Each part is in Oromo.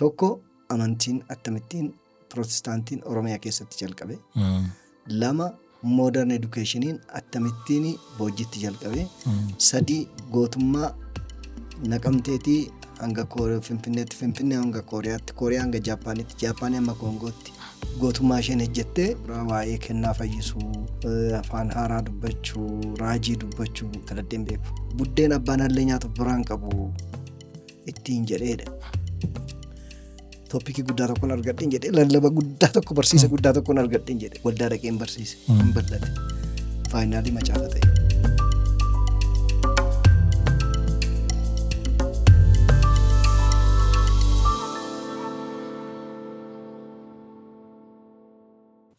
Tokko, amantiin akkamittiin Pirootestaantiin Oromiyaa keessatti jalqabe. Lama, modern educationiin akkamittiin Boojjitti jalqabe. Sadi, gootummaa Naqamteetii hanga Finfinneetti, Finfinnee hanga Kooriyaatti, Kooriyaa hanga Jaappaanitti, Jaappaanii hamma Koongootti gootummaa isheen hojjette. Waa'ee kennaa fayyisuu, afaan haaraa dubbachuu, raajii dubbachuu kadhadheen beeku. Buddeen abbaan hallee nyaatuuf biraan qabu ittiin jedheedha. Topicii guddaa tokkoon argadheen jedhee, lallaba guddaa tokko, barsiisa guddaa tokkoon argadheen jedhe, waldaa dhaqeen barsiise, hin bal'ate. Finally macaafa ta'e.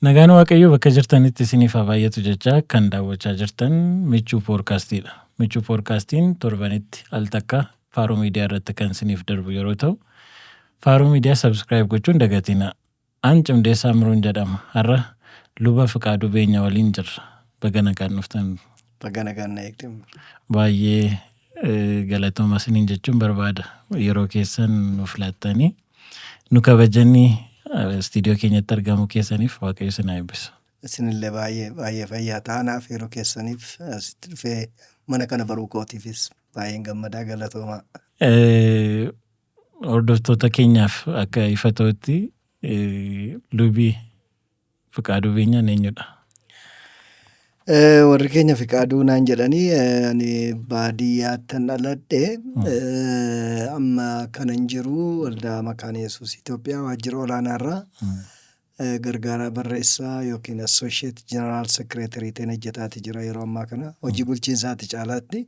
Nagaan Waaqayyoo bakka jirtanitti isiniif haa baay'atu jechaa, kan daawwachaa jirtan Michuu Poodkaastiidha. Michuu Poodkaastiin torbanitti al takka Faaruu Miidiyaa irratti kan isiniif darbu yeroo ta'u, Faaruu Miidiyaa subscribe gochuun dagatina. An Cimdeessaa Miruun jedhama. Har'a Luba Fiqaaduu Beenya waliin jirra. Baga nagaan dhuftan. Baga nagaan na eegde. Baay'ee galatooma isiniin jechuun barbaada. Yeroo keessan nuuf laattanii, nu kabajanii istiidiyoo keenyatti argamuu keessaniif Waaqayyo isin haa eebbisu. Isinillee baay'ee baay'ee fayyaa ta'anaaf, yeroo keessaniif asitti dhufee mana kana baruu kootiifis baay'een gammadaa, galatoomaa. Hordoftoota keenyaaf akka ifa ta'utti, Lubii Fiqaaduu Beenyaan eenyudha? Warri keenya Fiqaaduu naan jedhanii. Ani baadiyyaattan dhaladhe. Amma kanan jiru waldaa Makaana Yesuus Itoophiyaa waajjira olaanaa irraa gargaaraa barreessaa yookiin associate general secretary ta'een hojjetaati jira yeroo ammaa kana. Hojii bulchiinsaati caalaatti.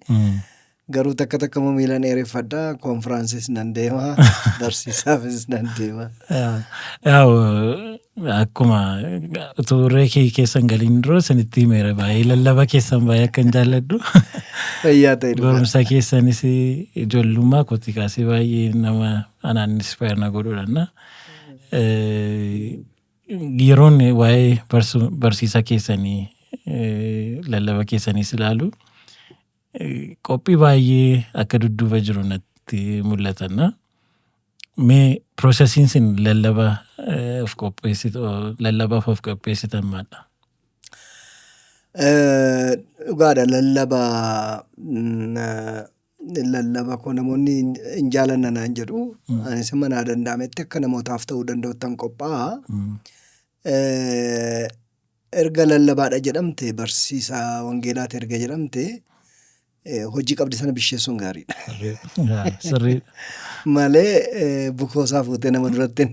Garuu takka takka immoo miila dheereffadha. Koonfiraansiis nan deema. Barsiisaafis nan deema. Yaa'u, akkuma utuu kee keessan galiin dura isinitti himeera, baay'ee lallaba keessan baay'ee akkan jaalladhu. Fayyaa ta'e dhugaa. Barumsa keessanis ijoollummaa kooti kaasee baay'ee nama anaan inspire na godhudha. Yeroon waa'ee barsiisa keessanii, lallaba keessaniis ilaalu, qophii baay'ee akka dudduuba jiru natti mul'atanna. Mee processiin sin lallaba of qopheessitu, lallabaaf of qopheessitan maadha? Dhugaadha, lallaba koo namoonni hin jaalanna naan jedhu. Anis mana danda'ametti akka namootaaf ta'uu danda'uttan qophaa'a. Erga lallabaadha jedhamte, barsiisaa wangeelaati erga jedhamte, hojii qabdi sana bisheessuun gaariidha. Sirrii. Malee bukoo isaa fuutee nama duratti.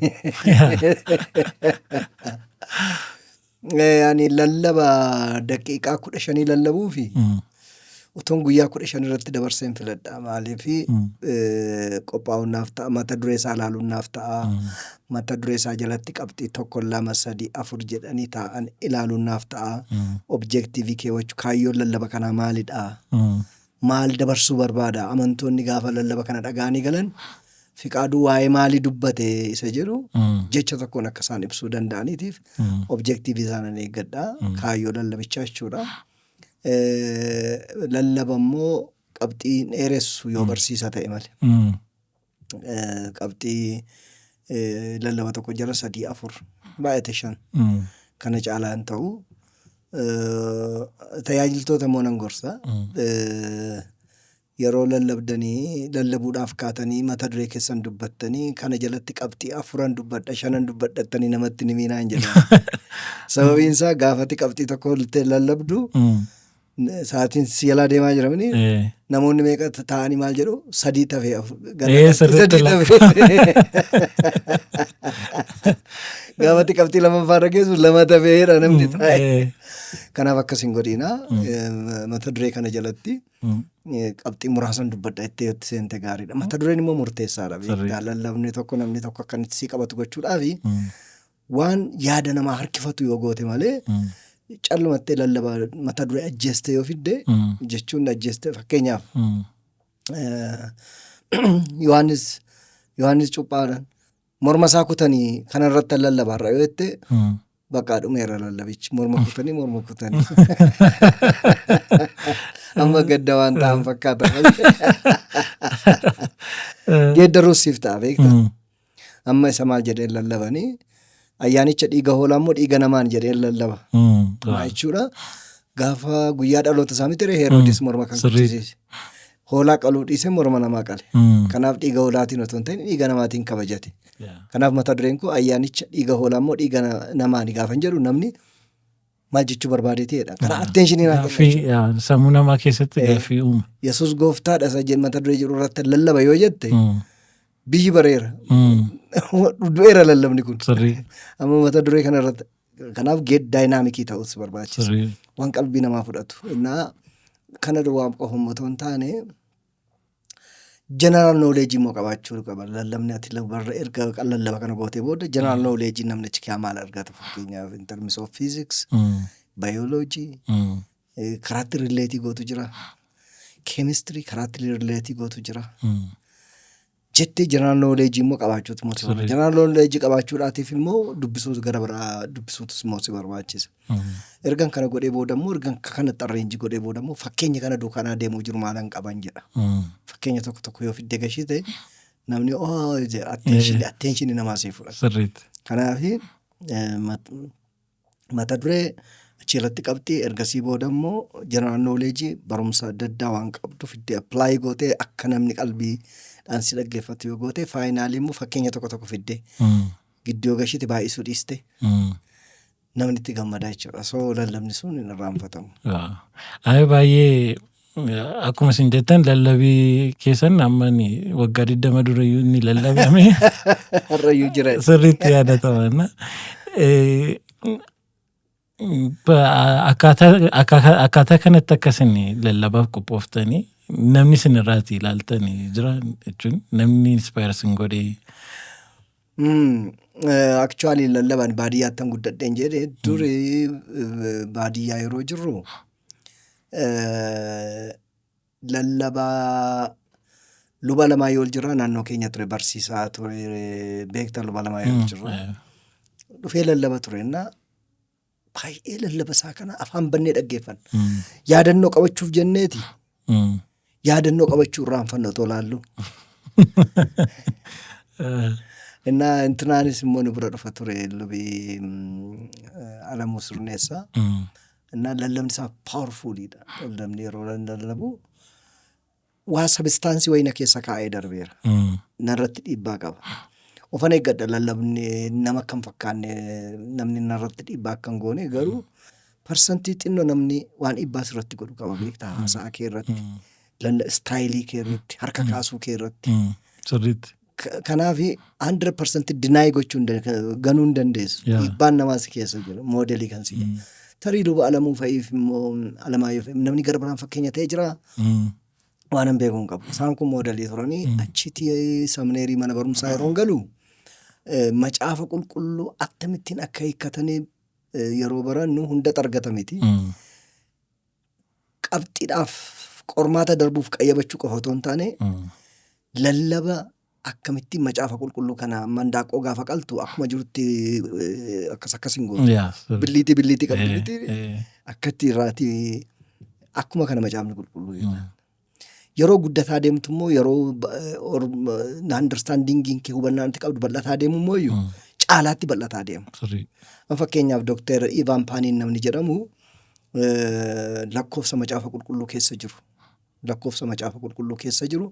Ani lallaba daqiiqaa 15 lallabuu fi utuun guyyaa 15 irratti dabarseen filadha. Maaliif? Qophaa'uun naaf ta'a, mata duree isaa ilaaluun naaf ta'a, mata duree isaa jalatti qabxii tokko, lama, sadi, afur jedhanii taa'an ilaaluun naaf ta'a. Objective keewwachuu, kaayyoon lallaba kanaa maalidha? Maal dabarsuu barbaada? Amantoonni gaafa lallaba kana dhaga'anii galan Fiqaaduu waa'ee maalii dubbate isa jedhu jecha tokkoon akka isaan ibsuu danda'aniitiif objective isaanan eeggadha. Kaayyoo lallabichaa jechuudha. Lallaba immoo qabxii hin dheeressu yoo barsiisaa ta'e malee. Qabxii lallaba tokko jala sadii, afur, baay'ate shan, kana caalaa hin ta'u. Tajaajiltoota immoo nan gorsa. Yeroo lallabdanii, lallabuudhaaf kaatanii, mata duree keessan dubbattanii, kana jalatti qabxii afuran dubbadha, shanan dubbadhattanii namatti ni miinaan jedhama. Sababiin isaa gaafati qabxii tokko lallabdu sa'aatiin si jalaa deemaa jiramini, namoonni meeqa taa'anii maal jedhu, sadii tafee, afur sirriitti sadii tafee. Gaafati qabxii lamaffaa irra geessu lama tafeedha namni taa'e. Kanaaf akkas hin godhiina. Mata duree kana jalatti qabxii muraasan dubbadha itti itti seente gaariidha. Mata dureen immoo murteessaadha. Beektaa, lallabni tokko namni tokko akka inni si qabatu gochuudhaafi waan yaada namaa harkifatu yoo goote malee, callumattee lallaba mata duree ajjeeste yoo fidde, jechuun ajjeeste, fakkeenyaaf Yohaannis cuuphaadhaan morma isaa kutanii kana irratti lallabaarra yoo jette, bakka dhumeera lallabichi. Morma kutanii, morma kutanii. Amma gadda waan ta'an fakkaata malee. Geeddaruus siif ta'a, beektaa. Amma isa maal jedheen lallabanii, ayyaanicha dhiiga hoolaa immoo dhiiga namaan jedheen lallaba. Maal jechuudha? Gaafa guyyaa dhaloota isaa miti Heroodis morma kan kuchisiise. Hoolaa qaluu dhiisee morma namaa qale. Kanaaf dhiiga hoolaatiin otoo hin ta'in dhiiga namaatiin kabajate. Kanaaf mata dureen koo ayyaanicha dhiiga hoolaa immoo dhiiga namaani gaafan jedhu, namni maal jechuu barbaadeeti jedha. Kana attention naa kenna Gaaffii jechuudha. Sammuu namaa keessatti gaaffii uuma. Yesuus gooftaadha isa jedhu mata duree jedhu irratti lallaba yoo jette, biyyi bareera. Du'eera lallabni kun. Amma mata duree kana irratti, kanaaf get dynamic ta'us barbaachisa. Waan qalbii namaa fudhatu. Innaa kana duwwaa qofa otoo hin taane, general knowledge immoo qabaachuu qaba. Lallabni ati barra erga lallaba kana gootee booda, general knowledge namni achi keessaa maal argata? Fakkeenyaaf, in terms of physics, biology, karaatti relate gootu jira. Chemistry karaatti relate gootu jira. Jettee general knowledge immoo qabaachuutu immoo si barbaachisa. General knowledge qabaachuudhaatiif immoo dubbisuutu gara biraa dubbisuutus immoo si barbaachisa. Ergan kana godhee booda immoo, ergan kanatti arrange godhee booda immoo, fakkeenya kana duukanaa deemuu jiru maalan qaban jedha. Fakkeenya tokko tokko yoo fidde gashite, namni oo jedha, attention namaa sii fudhata. Kanaaf mata duree achirratti qabxii, ergasii booda immoo general knowledge, barumsa adda addaa waan qabdu fiddee apply gootee, akka namni qalbiidhaan si dhaggeeffatu yoo goote, finally immoo fakkeenya tokko tokko fiddee gidduu yoo gashite, baay'isuu dhiiste, namni itti gammadaa jechuudha. So lallabni sun hin irraanfatamu. Ay, baay'ee akkuma isin jettan, lallabii keessan amma inni waggaa 20 durayyuu inni lallabame Har'ayyuu jira. sirriitti yaadatama. Akkaataa kanatti akka isin lallabaaf qophooftanii namni isin irraati ilaaltanii jira jechuun, namni inspire isin godhee? Actually, lallaban baadiyyaatti kan guddadheen jedhe. Duri baadiyyaa yeroo jirru lallabaa Luba Alamaayyoo Oljirraa naannoo keenya ture, barsiisaa ture, beektaa, Luba Alamaayyoo Oljirraa. Dhufee lallaba ture, innaa baay'ee lallaba isaa kana afaan bannee dhaggeeffanna. Yaadannoo qabachuuf jenneeti. Yaadannoo qabachuu irraanfanna otoo laallu. Innaa intinaanis immoo nu bira dhufa ture, lubi Alamuu Sirneessaa. Innaa lallabni isaa powerfuliidha. Lallabni yeroo lallabu waa substance wayina keessa kaa'ee darbeera. Narratti dhiibbaa qaba. Ofan eeggadha, lallabni nama akka hin fakkaanne, namni narratti dhiibbaa akka hin goone. Garuu percent xinnoo namni waan dhiibbaa sirratti godhu qaba, beektaa, haasa'a kee irratti, style kee irratti, harka kaasuu kee irratti. Kanaaf 100% deny gochuu ganuu hin dandeessu. Dhiibbaan namaa si keessa jira, model kan si jedhu. Tarii Luba Alamuu fa'iif immoo, Alamaayyoo fa'iif namni gara biraan fakkeenya ta'ee jira. Waan hin beeku hin qabu. Isaan kun model turanii. Achitti seminary, mana barumsaa yeroo galu, macaafa qulqulluu akkamittiin akka hiikkatanii yeroo barannu hunda argata miti. Qabxiidhaaf qormaata darbuuf qayyabachuu qofa otoo hin taane, lallaba akkamittiin macaafa qulqulluu kana mandaaqoo gaafa qaltu akkuma jirutti akkas akkas hin gootu. Billiitii billiitii qabdi miti, akkatti irraatii akkuma kana macaafni qulqulluu jedha. Yeroo guddataa deemtu immoo, yeroo understandingiin kee, hubannaan ati qabdu bal'ataa deemu immoo iyyuu caalaatti bal'ataa deema. Fakkeenyaaf, Dookter Ivaan Paaniin namni jedhamu lakkoofsa macaafa qulqulluu keessa jiru. Lakkoofsa macaafa qulqulluu keessa jiru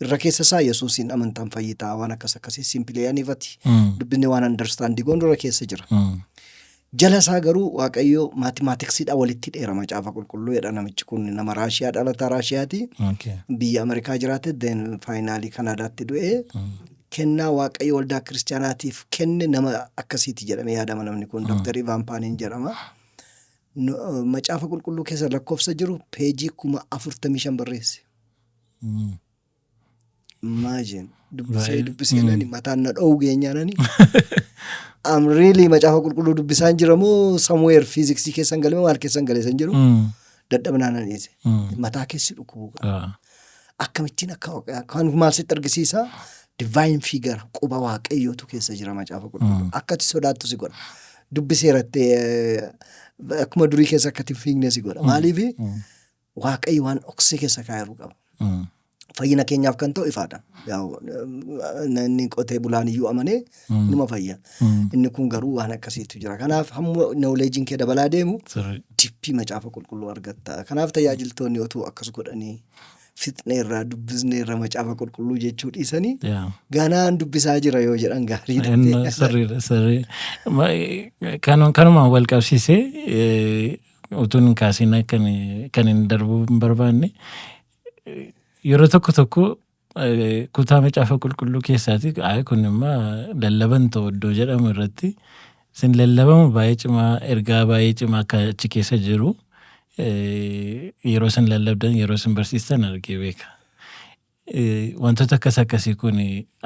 irra keessa isaa Yesuusiin amantaan fayyitaa, waan akkas akkasii simply anifati dubbinni waan understand goonu irra keessa jira. Jala isaa garuu Waaqayyo mathematicsiidhaan walitti dheera macaafa qulqulluu jedha. Namichi kun nama Raashiyaa, dhalataa Raashiyaati. Biyya Ameerikaa jiraate, then finally Kanaadaatti du'ee, kennaa Waaqayyo waldaa kiristaanaatiif kenne nama akkasiiti jedhamee yaadama namni kun. Dr. Ivaan Paaniin jedhama. Macaafa qulqulluu keessa lakkoofsa jiru peejii 45,000 barreesse. Imagine, dubbisee dubbisee nani mataan na dho'u geenyaanani. I'm really macaafa qulqulluu dubbisaan jira moo somewhere physics keessan galee, maal keessan galee san jedhu, dadhabnaan nan dhiise. Mataa keessi dhukkubuu qaba. Akkamittiin akka kan maal sitti argisiisa? Divine figure, quba Waaqayyootu keessa jira macaafa qulqulluu. Akka ati sodaattu si godha. Dubbiseerattee akkuma durii keessa akka ati hin fiigne si godha. Maaliif? Waaqayyo waan dhoksee keessa kaa'eeru qaba. Fayyina keenyaaf kan ta'u ifaadha. Yaa'u, inni qotee bulaan iyyuu amanee numa fayya. Inni kun garuu waan akkasiitu jira. Kanaaf hamma knowledgeiin kee dabalaa deemu depthii macaafa qulqulluu argatta. Kanaaf tajaajiltoonni otuu akkas godhanii, fixneerraa dubbisneerra macaafa qulqulluu jechuu dhiisanii ganaan dubbisaa jira yoo jedhan gaariidha. Sirriidha, sirrii. Kanumaan wal qabsiisee, utuun hin kaasiin kan hin darbuu hin barbaanne, yeroo tokko tokko kutaa macaafa qulqulluu keessaati kun immoo lallaban ta'u iddoo jedhamu irratti isin lallabamu baay'ee cimaa, ergaa baay'ee cimaa akka achi keessa jiru yeroo isin lallabdan, yeroo isin barsiistan argee beeka. Wantoota akkas akkasii kun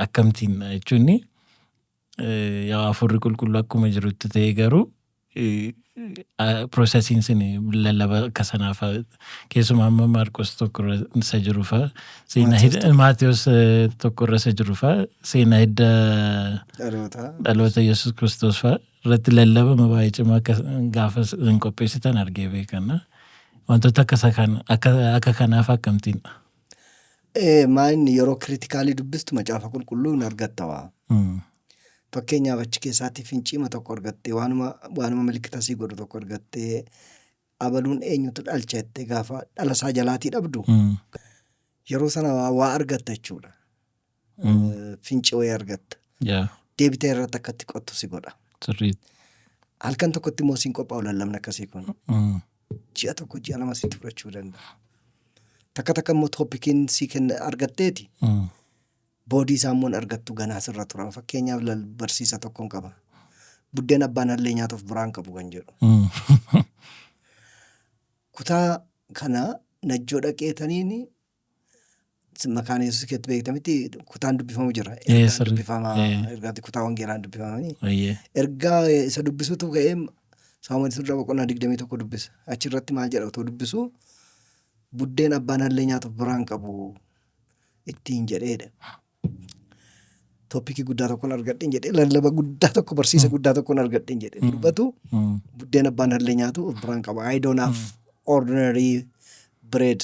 akkamtiin jechuun, yaa hafuurri qulqulluu akkuma jirutti ta'e, garuu processiin isin lallaba akka sanaaf, keessumaa amma Maarqos 1 irra isa jiru fa'a, seenaa Maatiyos 1 irra isa jiru fa'a, seenaa hidda dhaloota Yesuus Kiristoos fa'a irratti lallabama baay'ee cimaa akka gaafa isin qopheessitan argee beekanna. Wantoota akka kanaaf akkamtiin? Maal, yeroo critically dubbistu macaafa qulqulluu hin argatta waa. Fakkeenyaaf, achi keessaatti finciima tokko argattee, waanuma milikkita sii godhu tokko argattee, abaluun eenyutu dhalcha jettee gaafa dhala isaa jalaatii dhabdu, yeroo sana waa argatta jechuudha. Finci wayii argatta. Deebitee irratti akka itti qottu si godha. Halkan tokkotti immoo siin qophaa'u lallabni akkasii kun. Ji'a 1, ji'a 2 sitti fudhachuu danda'a. Takka takka immoo topiciin sii kenna argatteeti. Boodii isaa immoo hin argattu, ganaa sirra turan. Fakkeenyaaf, barsiisa tokkoon qaba. Buddeen abbaan hallee nyaatuuf biraan qabu kan jedhu. Kutaa kana Najjoo dhaqeetaniin, maqaan Yesuus keetti beektamitti, kutaan dubbifamu jira. Ergaan dubbifama. Ergaatti kutaa wangeelaan dubbifamanii. Ergaa isa dubbisutu ka'ee Saamu'eel sirra boqonnaa 21 dubbisa. Achirratti maal jedha otoo dubbisu, buddeen abbaan hallee nyaatuuf biraan qabu ittiin jedheedha. Topicii guddaa tokkoon argadheen jedhee, lallaba guddaa tokko, barsiisa guddaa tokkoon argadheen jedhee dubbatu, buddeen abbaan hallee nyaatu of biraan qaba. I don't have ordinary bread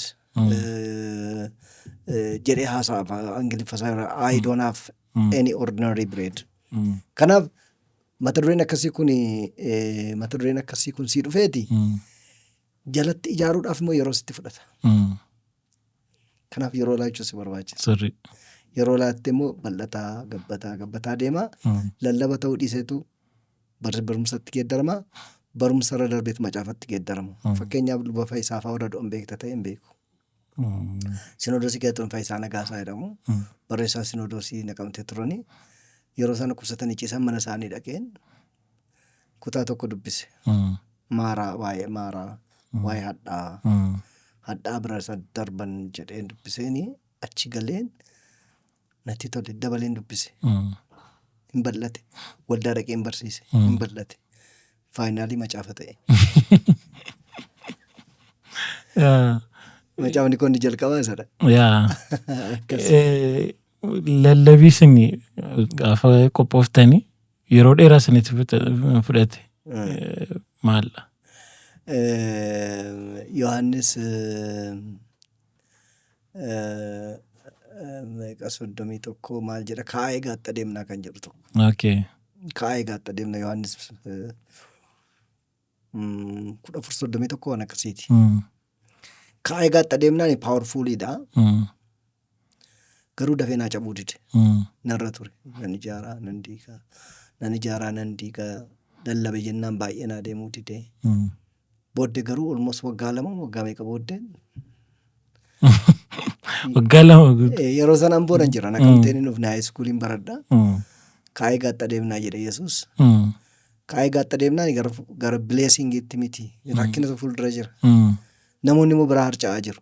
jedhee haasa'a Ingiliffa isaa, I don't have any ordinary bread. Kanaaf mata dureen akkasii kun sii dhufeeti jalatti ijaaruudhaaf immoo yeroo sitti fudhata. Kanaaf yeroo laachuu si barbaachisa. Yeroo laatte immoo bal'ataa, gabbataa, gabbataa deema. Lallaba ta'uu dhiiseetu barumsatti geeddarama. Barumsa irra darbeetu macaafatti geeddarama. Fakkeenyaaf, luba Faayisaa fa'aa warra du'an beekta ta'e hin beeku. Sinoodosii keessatti Faayisaa Nagaasaa jedhamu. Barreessaa Sinoodosii Naqamtee turanii. Yeroo isaan dhukkubsatanii ciisan mana isaanii dhaqeen kutaa tokko dubbise. Maaraa, waa'ee maaraa, waa'ee hadhaa. Hadhaa bira isa darban jedheen dubbiseeni achi galeen natti tole, dabaleen dubbise. Hin bal'ate. Waldaa dhaqeen barsiise. Hin bal'ate. Finally macaafa ta'e. Macaafni kun inni jalqabaa isadha. Akkas. Lallabii isin gaafa qophooftanii yeroo dheeraa isinitti fudhate maal? Yohaannis meeqa, 31 maal jedha, ka'aa eegaatti adeemnaa kan jedhu tokko. Ka'aa eegaatti adeemna, Yohaannis 14:31 waan akkasiiti. Ka'aa eegaatti adeemnaan powerfuliidha. Garuu dafee naa cabuu dide. Narra ture. Nan ijaaraa nan diigaa. Nan ijaaraa nan diigaa. Lallabe jennaan baay'ee naa deemuu dide. Booddee garuu almost waggaa 2, waggaa meeqa booddee. Waggaa 2 guutuu. Yeroo sana amboo nan jira. Naqamteen hin dhufne, high schooliin baradha. Ka'aa eegaatti adeemnaa jedhe Yesuus. Ka'aa eegaatti adeemnaan gara blessingiitti miti. Rakkinatu fuuldura jira. Namoonni immoo biraa harca'aa jiru.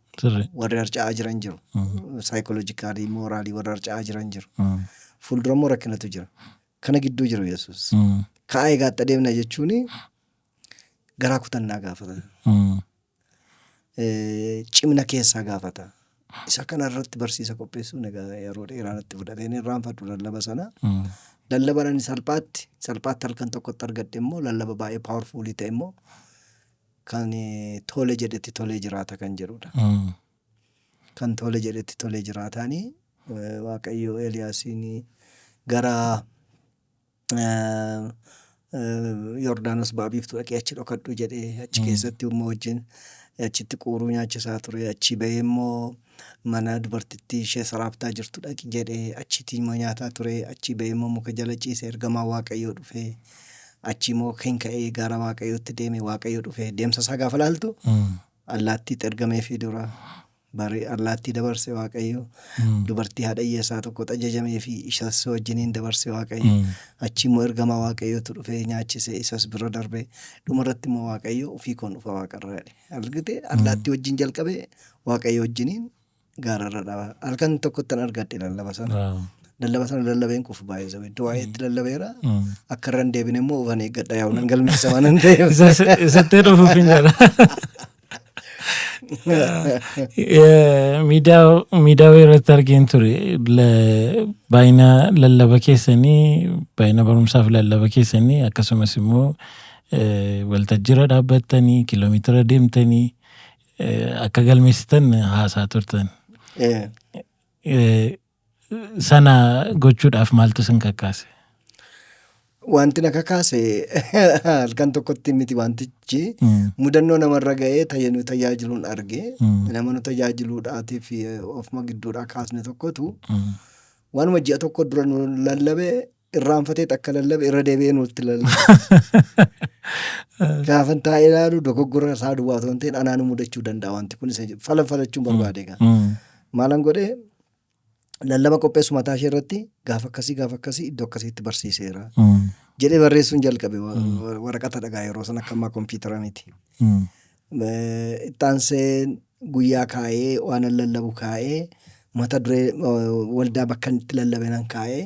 Warri harca'aa jiran jiru. Psychologically, morally warri harca'aa jiran jiru. Fuuldura immoo rakkinatu jira. Kana gidduu jiru Yesuus. Ka'aa eegaatti adeemna jechuun garaa kutannaa gaafata. Cimina keessaa gaafata. Isa kana irratti barsiisa qopheessuun egaa yeroo dheeraa natti fudhate. Inni irraanfadhu lallaba sana. Lallaba ani salphaatti salphaatti halkan tokkotti argadhe immoo, lallaba baay'ee powerfulii ta'e immoo, kan tole jedhetti tolee jiraata kan jedhudha. Kan tole jedhetti tolee jiraataanii Waaqayyo Eeliyaasiin gara Yordaanos ba'a biiftuu dhaqee achi dhokadhu jedhee, achi keessatti immoo wajjin achitti quuruu nyaachisaa ture. Achi bahee immoo mana dubartittii ishee Saraaptaa jirtu dhaqi jedhee, achitti immoo nyaataa ture. Achi bahee immoo muka jala ciise, ergamaa Waaqayyoo dhufee. Achi immoo kan ka'ee gara Waaqayyootti deeme, Waaqayyo dhufee. Deemsa isaa gaafa laaltu, allaattiitti ergameefii dura bari allaattii dabarse Waaqayyo. Dubartii haadha hiyyeessaa tokkotu ajajamee fi isas wajjiniin dabarse Waaqayyo. Achi immoo ergamaa Waaqayyootu dhufee nyaachise, isas bira darbe. Dhumarratti immoo Waaqayyo ofii koon dhufa waaqarra jedhe. Argite, allaattii wajjin jalqabe, Waaqayyo wajjiniin gaararra dhaba. Halkan tokkottan argadhe lallaba sana. Lallaba sana lallabeen qufu baay'ee iddoo baay'eetti lallabeera. Akka irra hin deebine immoo ofan eeggadha, yaa'u nan galmeessa waan hin ta'eef. Isatti dhufuuf hin jedha. Miidiyaa irratti argeen ture, baay'ina lallaba keessanii, baay'ina barumsaaf lallaba keessanii, akkasumas immoo waltajjiirra dhaabbattanii kiiloomeetira deemtanii akka galmeessitan haasaa turtan. Sana gochuudhaaf maaltu isin kakkaase? Wanti na kakaase halkan tokkotti miti wantichi, mudannoo namarra ga'ee nu tajaajiluun arge. Nama nu tajaajiluudhaatiif ofuma gidduudhaa kaasne tokkotu waanuma ji'a tokko dura nu lallabe irraanfatee akka lallabe irra deebi'ee nutti lallabe. Gaafan taa'ee ilaalu, dogoggora isaa duwwaa otoo hin ta'in anaa nu mudachuu danda'a wanti kun isa fala falachuun barbaade egaa. Maalan godhee, lallaba qopheessu mataa ishee irratti gaafa akkasii, gaafa akkasii, iddoo akkasiitti barsiiseera jedhee barreessuun jalqabe. Waraqata dhagaa, yeroo sana akka ammaa kompiitara miti. Ittaansee guyyaa kaa'ee, waan lallabu kaa'ee, mata duree waldaa bakka itti lallabe nan kaa'ee,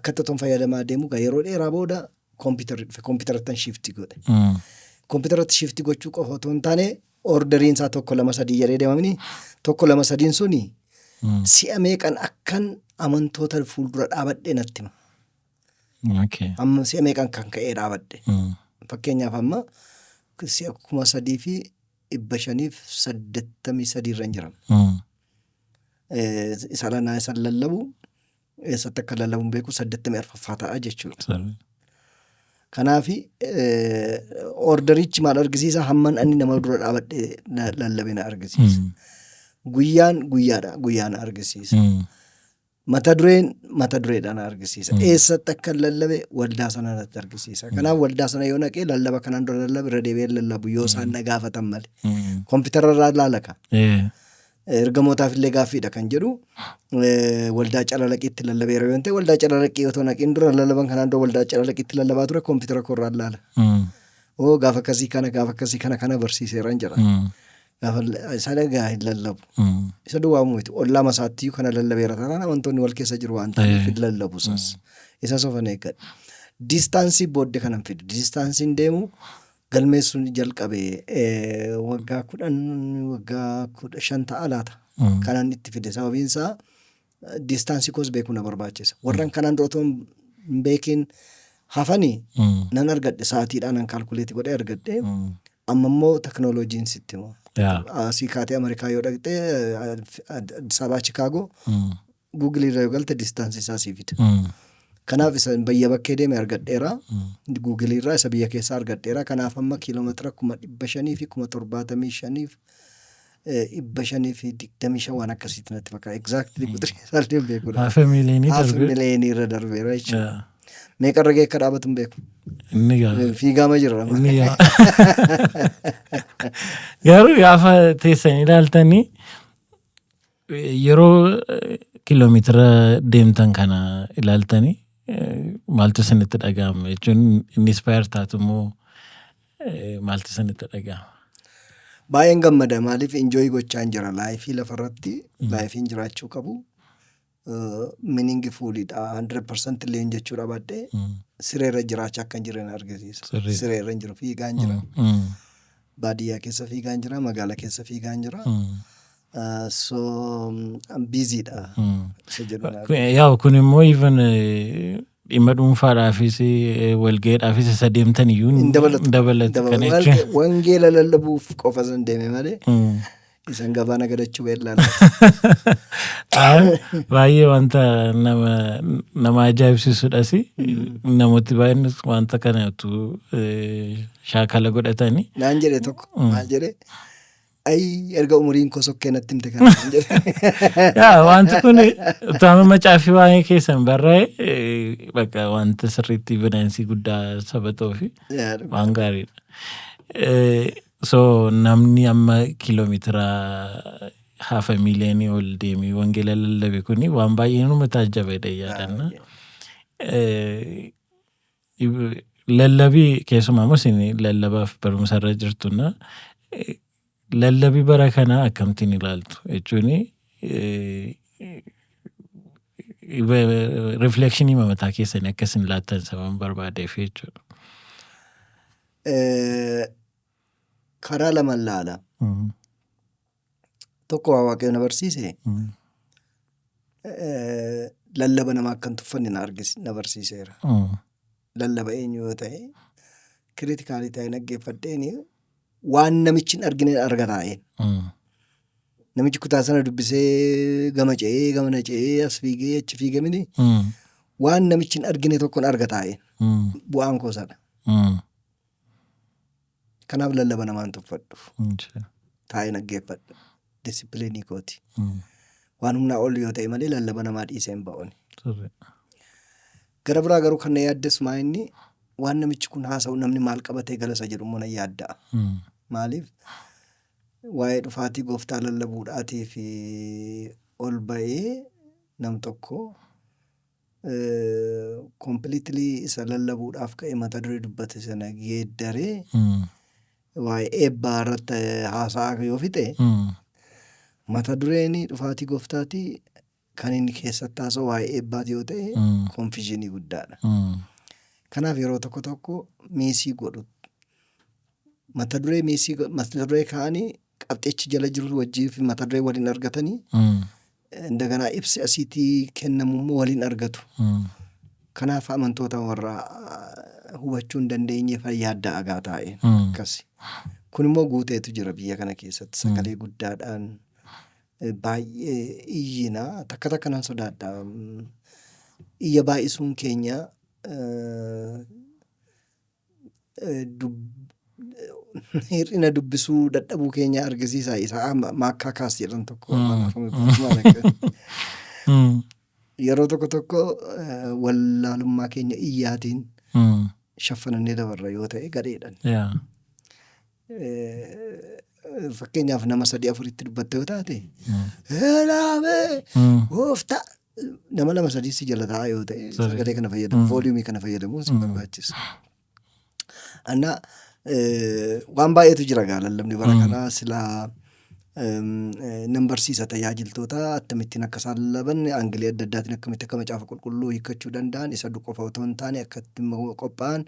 akkatti otoon fayyadamaa deemu yeroo dheeraa booda kompiitarri dhufe, kompiitarattan shift godhe. Kompiitaratti shift gochuu qofa otoo hin taane, orderiin isaa tokko, lama, sadii jedhee deemamini, tokko, lama, sadiin suni si'a meeqan akkan amantoota fuuldura dhaabadhe natti hima. Amma si'a meeqan kan ka'ee dhaabadhe. Fakkeenyaaf amma si'a 3583 irra hin jiran. Isa lanaa isan lallabu eessatti akka lallabu hin beeku, 84ffaa ta'a jechuudha. Kanaafi orderichi maal argisiisa? Hamman ani nama dura dhaabadhe lallabe na argisiisa. Guyyaan guyyaadha, guyyaa na argisiisa. Mata dureen mata dureedha na argisiisa. Eessatti akka lallabe waldaa sana natti argisiisa. Kanaaf waldaa sana yoo naqee lallaba kanaan dura lallabe irra deebi'ee lallabu yoo isaan na gaafatan malee. Kompiitara irraa laalaka. Ergamootaaf illee gaaffiidha kan jedhu, waldaa Calalaqiitti lallabeera yoo ta'e, waldaa Calalaqii otoo naqiin dura lallaban kanaan dura waldaa Calalaqiitti lallabaa ture kompiitara koorraa laala. Oo, gaafa akkasii kana, gaafa akkasii kana kana barsiiseeran jedha. Gaafa isa dhagaa hin lallabu. Isa duwwaa miti, ollaa masaattiyyuu kana lallabeera taanaan amantoonni wal keessa jiru waan ta'eef hin lallabu isas. Isa sofan eeggadha. Distance booddee kanan fide. Distanceiin deemu galmeessuun jalqabe waggaa 10, waggaa 15 ta'a laata. Kanan itti fide sababiin isaa distance koos beekuu na barbaachisa. Warran kanaan dura otoo hin beekiin hafanii nan argadhe, sa'aatiidhaan nan calculate godhee argadhe. Amma immoo teknooloojiin sitti hima. Asii kaatee Ameerikaa yoo dhaqxe, Addis Ababaa Chikaagoo, Google irra yoo galte distance isaa sii fida. Kanaaf isa biyya bakkee deeme argadheera. Google irraa isa biyya keessaa argadheera. Kanaaf amma kiiloomeetira 575,575 waan akkasiitti natti fakkaata. Exactly quxirii isaallee hin beekudha. Half a millionii Half darbe. millionii irra darbeera jechuudha. Meeqarra ga'ee akka dhaabatu hin beeku. Inni gaa. Fiigaama jira. Inni gaa. Garuu gaafa teessan ilaaltanii, yeroo kiiloomeetira deemtan kana ilaaltanii maaltu isinitti dhaga'ama jechuun, inspire taatu immoo maaltu isinitti dhaga'ama? Baay'een gammada, maaliif enjoy gochaan jira life lafarratti, lifeiin jiraachuu qabu. Meaningfulidha, 100% illee jechuudha baadhee sireerra jiraachaa akka hin jirre na argisiisa. Sireerra hin jiru, fiigaan jira. Baadiyyaa keessa fiigaan jira, magaalaa keessa fiigaan jira. So busydha. Isa jedhu na Yaa'u kun immoo even dhimma dhuunfaadhaafis walga'iidhaafis isa deemtan iyyuu hin dabalatu. Hin dabalatu. Kana jechuun. Wangeela lallabuuf qofa san deeme malee. Isan gabaa nagadachuu beellaala. Baay'ee wanta nama ajaa'ibsiisudhas. Namooti baay'een wanta kana utuu shaakala godhatanii. Naan jedhe tokko, maal jedhe? "Ayi, erga umuriin koo sokkee natti himte kana," naan jedhe. Yaa, wanti kun utuu amma macaafii waa'ee keessan barraa'e, bakka wanta sirriitti evidence guddaa saba ta'uu fi waan gaariidha. So namni amma kiiloomeetira 500,000 ol deemee wangeela lallabe kuni waan baay'ee numa taajjabedha yaadanna. Lallabii keessumaa immoo isin lallabaaf barumsa irra jirtuna. Lallabii bara kanaa akkamittiin ilaaltu jechuun reflection mataa keessanii akka isin laattan sababan barbaadeef jechuudha. Karaa lamaan laala. Tokko, waa Waaqayyo na barsiise, lallaba nama akka hin tuffanne na barsiiseera. Lallaba eenyu yoo ta'e critically ta'e dhaggeeffadheeni waan namichi hin argine arga taa'een. Namichi kutaa sana dubbisee gama ce'ee gama ce'ee as fiigee achi fiigee miti. Waan namichi hin argine tokkon arga taa'een. Bu'aan koo sana. Kanaaf lallaba namaan tuffadhu. Taa'ee dhaggeeffadha. Discipline kooti. Waan humnaa ol yoo ta'e malee lallaba namaa dhiisee hin ba'uuni. Gara biraa garuu kan na yaaddessu maa inni waan namichi kun haasa'u namni maal qabatee galasa jedhu immoo na yaadda'a. Maaliif, waa'ee dhufaatii gooftaa lallabuudhaatii fi ol ba'ee nam tokko completely isa lallabuudhaaf ka'e mata duree dubbate sana geeddaree waa'ee eebbaa irratti haasa'aa yoo fixe, mata dureen dhufaatii gooftaatii kan inni keessatti haasa'u waa'ee eebbaati yoo ta'e, confusion guddaadha. Kanaaf yeroo tokko tokko miss godhu. Mata duree miss, mata duree kaa'anii qabxichi jala jiru wajjii fi mata duree waliin argatanii, indaganaa ibsi asiitii kennamu immoo waliin argatu. Kanaaf amantoota warra hubachuu hin dandeenye yaadda agaa taa'e akkasi. Kun immoo guuteetu jira biyya kana keessatti, sagalee guddaadhaan baay'ee iyyina. Takka takka nan sodaadha. Iyya baay'isuun keenya hir'ina dubbisuu dadhabuu keenya argisiisa. Isa maakkaa kaas jedhan tokko. Yeroo tokko tokko wallaalummaa keenya iyyaatiin shaffanannee dabarra yoo ta'e gadheedhan. Fakkeenyaaf nama sadii afuritti dubbatte yoo taate, "Elaamee gooftaa," nama lama sadii si jala taa'aa yoo ta'e, sagalee kana fayyadamu, volume kana fayyadamuun si barbaachisa. Annaa waan baay'eetu jira gaa. Lallabni bara kanaa silaa nan barsiisa tajaajiltoota akkamittiin akka isaan lallaban, angle adda addaatiin akkamitti akka macaafa qulqulluu hiikkachuu danda'an, isa qofa otoo hin taane akka itti qophaa'an,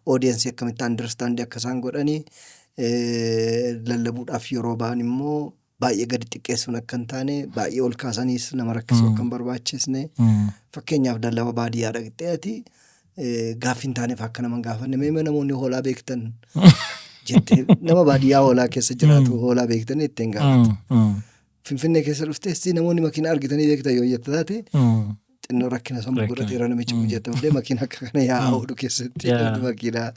audience akkamitti understand akka isaan godhanii, lallabuudhaaf yeroo ba'an immoo baay'ee gadi xiqqeessuun akka hin taane, baay'ee ol kaasaniis nama rakkisuu akka hin barbaachisne. Fakkeenyaaf lallaba baadiyyaa dhaqxee ati gaaffii hin taaneef akka nama hin gaafanne, "Mee namoonni hoolaa beektan?" jettee, nama baadiyyaa hoolaa keessa jiraatu "Hoolaa beektan?" ittiin gaafatu. Finfinnee keessa dhuftee "Namoonni makiinaa argitanii beektan?" yoo jette taate, xinnoo rakkina sammuu godhateera namichi kun jette malee, makiinaa akka kana yaa'aa oolu keessatti makiinaa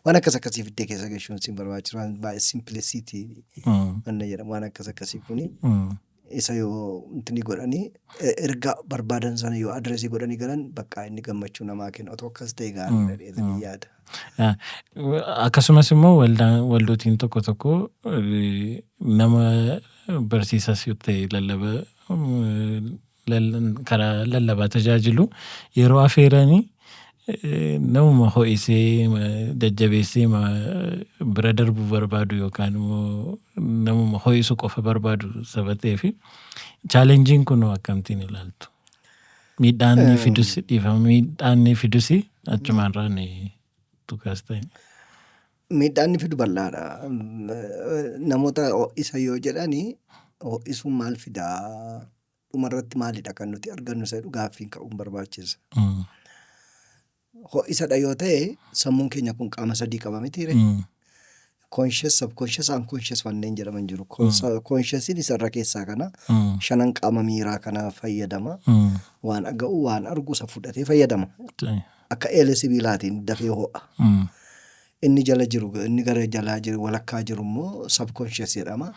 waan akkas akkasii fiddee keessa gashuun siin barbaachisu, waan baay'ee simplicity wanna jedhamu, waan akkas akkasii kuni isa yoo intini godhanii ergaa barbaadan sana yoo address godhanii galan, bakka inni gammachuu namaa kennu, otoo akkas ta'e gaariidha jedhanii yaada. Akkasumas immoo waldootiin tokko tokko nama barsiisas yoo ta'e, lallaba karaa lallabaa tajaajilu yeroo afeeranii, namuma ho'isee jajjabeessee bira darbuu barbaadu yookaan immoo namuma ho'isu qofa barbaadu saba ta'eef, challengeiin kun akkamittiin ilaaltu? Miidhaan inni fidus, dhiifama, miidhaan inni fidus achumaanirraa ni tuqaas ta'e. Miidhaan inni fidu bal'aadha. Namoota ho'isa yoo jedhani, ho'isuun maal fidaa? Dhumarratti maalidha kan nuti argannu isa jedhu gaaffiin ka'uun barbaachisa. Ho'isadha yoo ta'e, sammuun keenya kun qaama sadii qaba mitiire? Conscious, subconscious, unconscious wanneen jedhaman jiru. Consciousiin isarra keessaa kana shanan qaama miiraa kana fayyadama. Waan dhaga'u, waan argu isa fudhatee fayyadama. Akka eelee sibiilaatiin dafee ho'a. Inni jala jiru, inni gara jalaa jiru, walakkaa jiru immoo subconscious jedhama.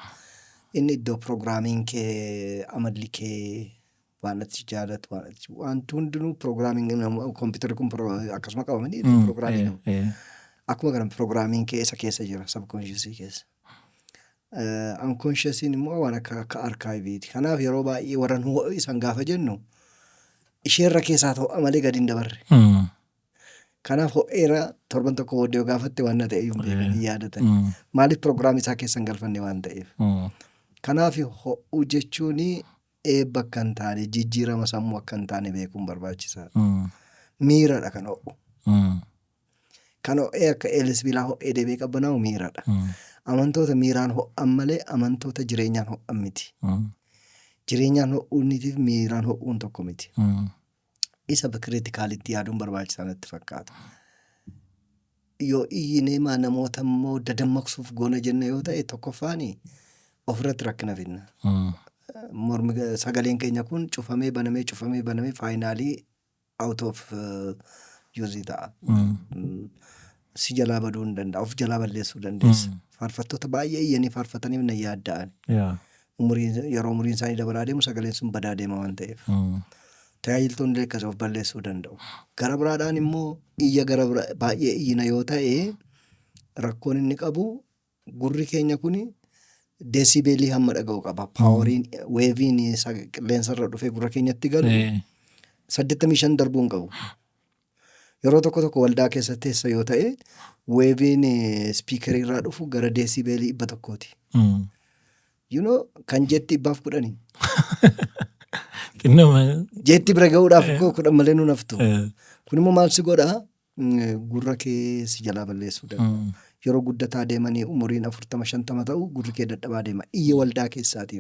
Inni iddoo programming kee, amalli kee, waan ati jaalatu, waan ati wanti hundinuu programming kompiitarri kun akkasuma qabamanii programming. Akkuma kana programming kee isa keessa jira, subconsciousii keessa. Unconsciousiin immoo waan akka archiveiiti. Kanaaf yeroo baay'ee warra nu ho'isan gaafa jennu isheerra keessaa ho'a malee gadi hin dabarre. Kanaaf ho'eera, torban tokko booddee yoo gaafatte waan na ta'e hin beekan, hin yaadatan. Maaliif? Programii isaa keessa hin galfanne waan ta'eef. Kanaaf ho'uu jechuun eebba akka hin taane, jijjiirama sammuu akka hin taane beekuun barbaachisaadha. Miiradha kan ho'u. Kan ho'ee akka eelee sibiilaa ho'ee deebi'ee qabbanaa'u miiradha. Amantoota miiraan ho'an malee amantoota jireenyaan ho'an miti. Jireenyaan ho'uuniitiif miiraan ho'uun tokko miti. Isa criticalitti yaaduun barbaachisaa natti fakkaata. Yoo iyyinee maa namoota immoo dadammaqsuuf goona jenna yoo ta'e, tokkoffaani ofirratti rakkina fidna. Mormi sagaleen keenya kun cufamee banamee, cufamee banamee, finally out of use ta'a. Si jalaa baduu hin danda'a. Of jalaa balleessuu dandeessa. Faarfattoota baay'ee iyyanii faarfataniif na yaadda'an. Umuriin, yeroo umuriin isaanii dabalaa deemu sagaleen sun badaa deema waan ta'eef. Tajaajiltoonni illee akkas of balleessuu danda'u. Gara biraadhaan immoo iyya gara bira baay'ee iyyina yoo ta'e, rakkoon inni qabu gurri keenya kuni decibelii hamma dhaga'u qaba. Poweriin waveiin qilleensarra dhufee gurra keenyatti galu 85 darbuu hin qabu. Yeroo tokko tokko waldaa keessa teessa yoo ta'e, waveiin speakerii irraa dhufu gara decibelii 100ti. Kan jetti 110. Xinnoo. Jetti bira ga'uudhaaf koo 10 malee nu naftu. Kun immoo maal si godhaa? Gurra kee si jalaa balleessuu danda'a. Yeroo guddataa deemanii umuriin 40 50 ta'u gurri kee dadhabaa deema. Iyya waldaa keessaati.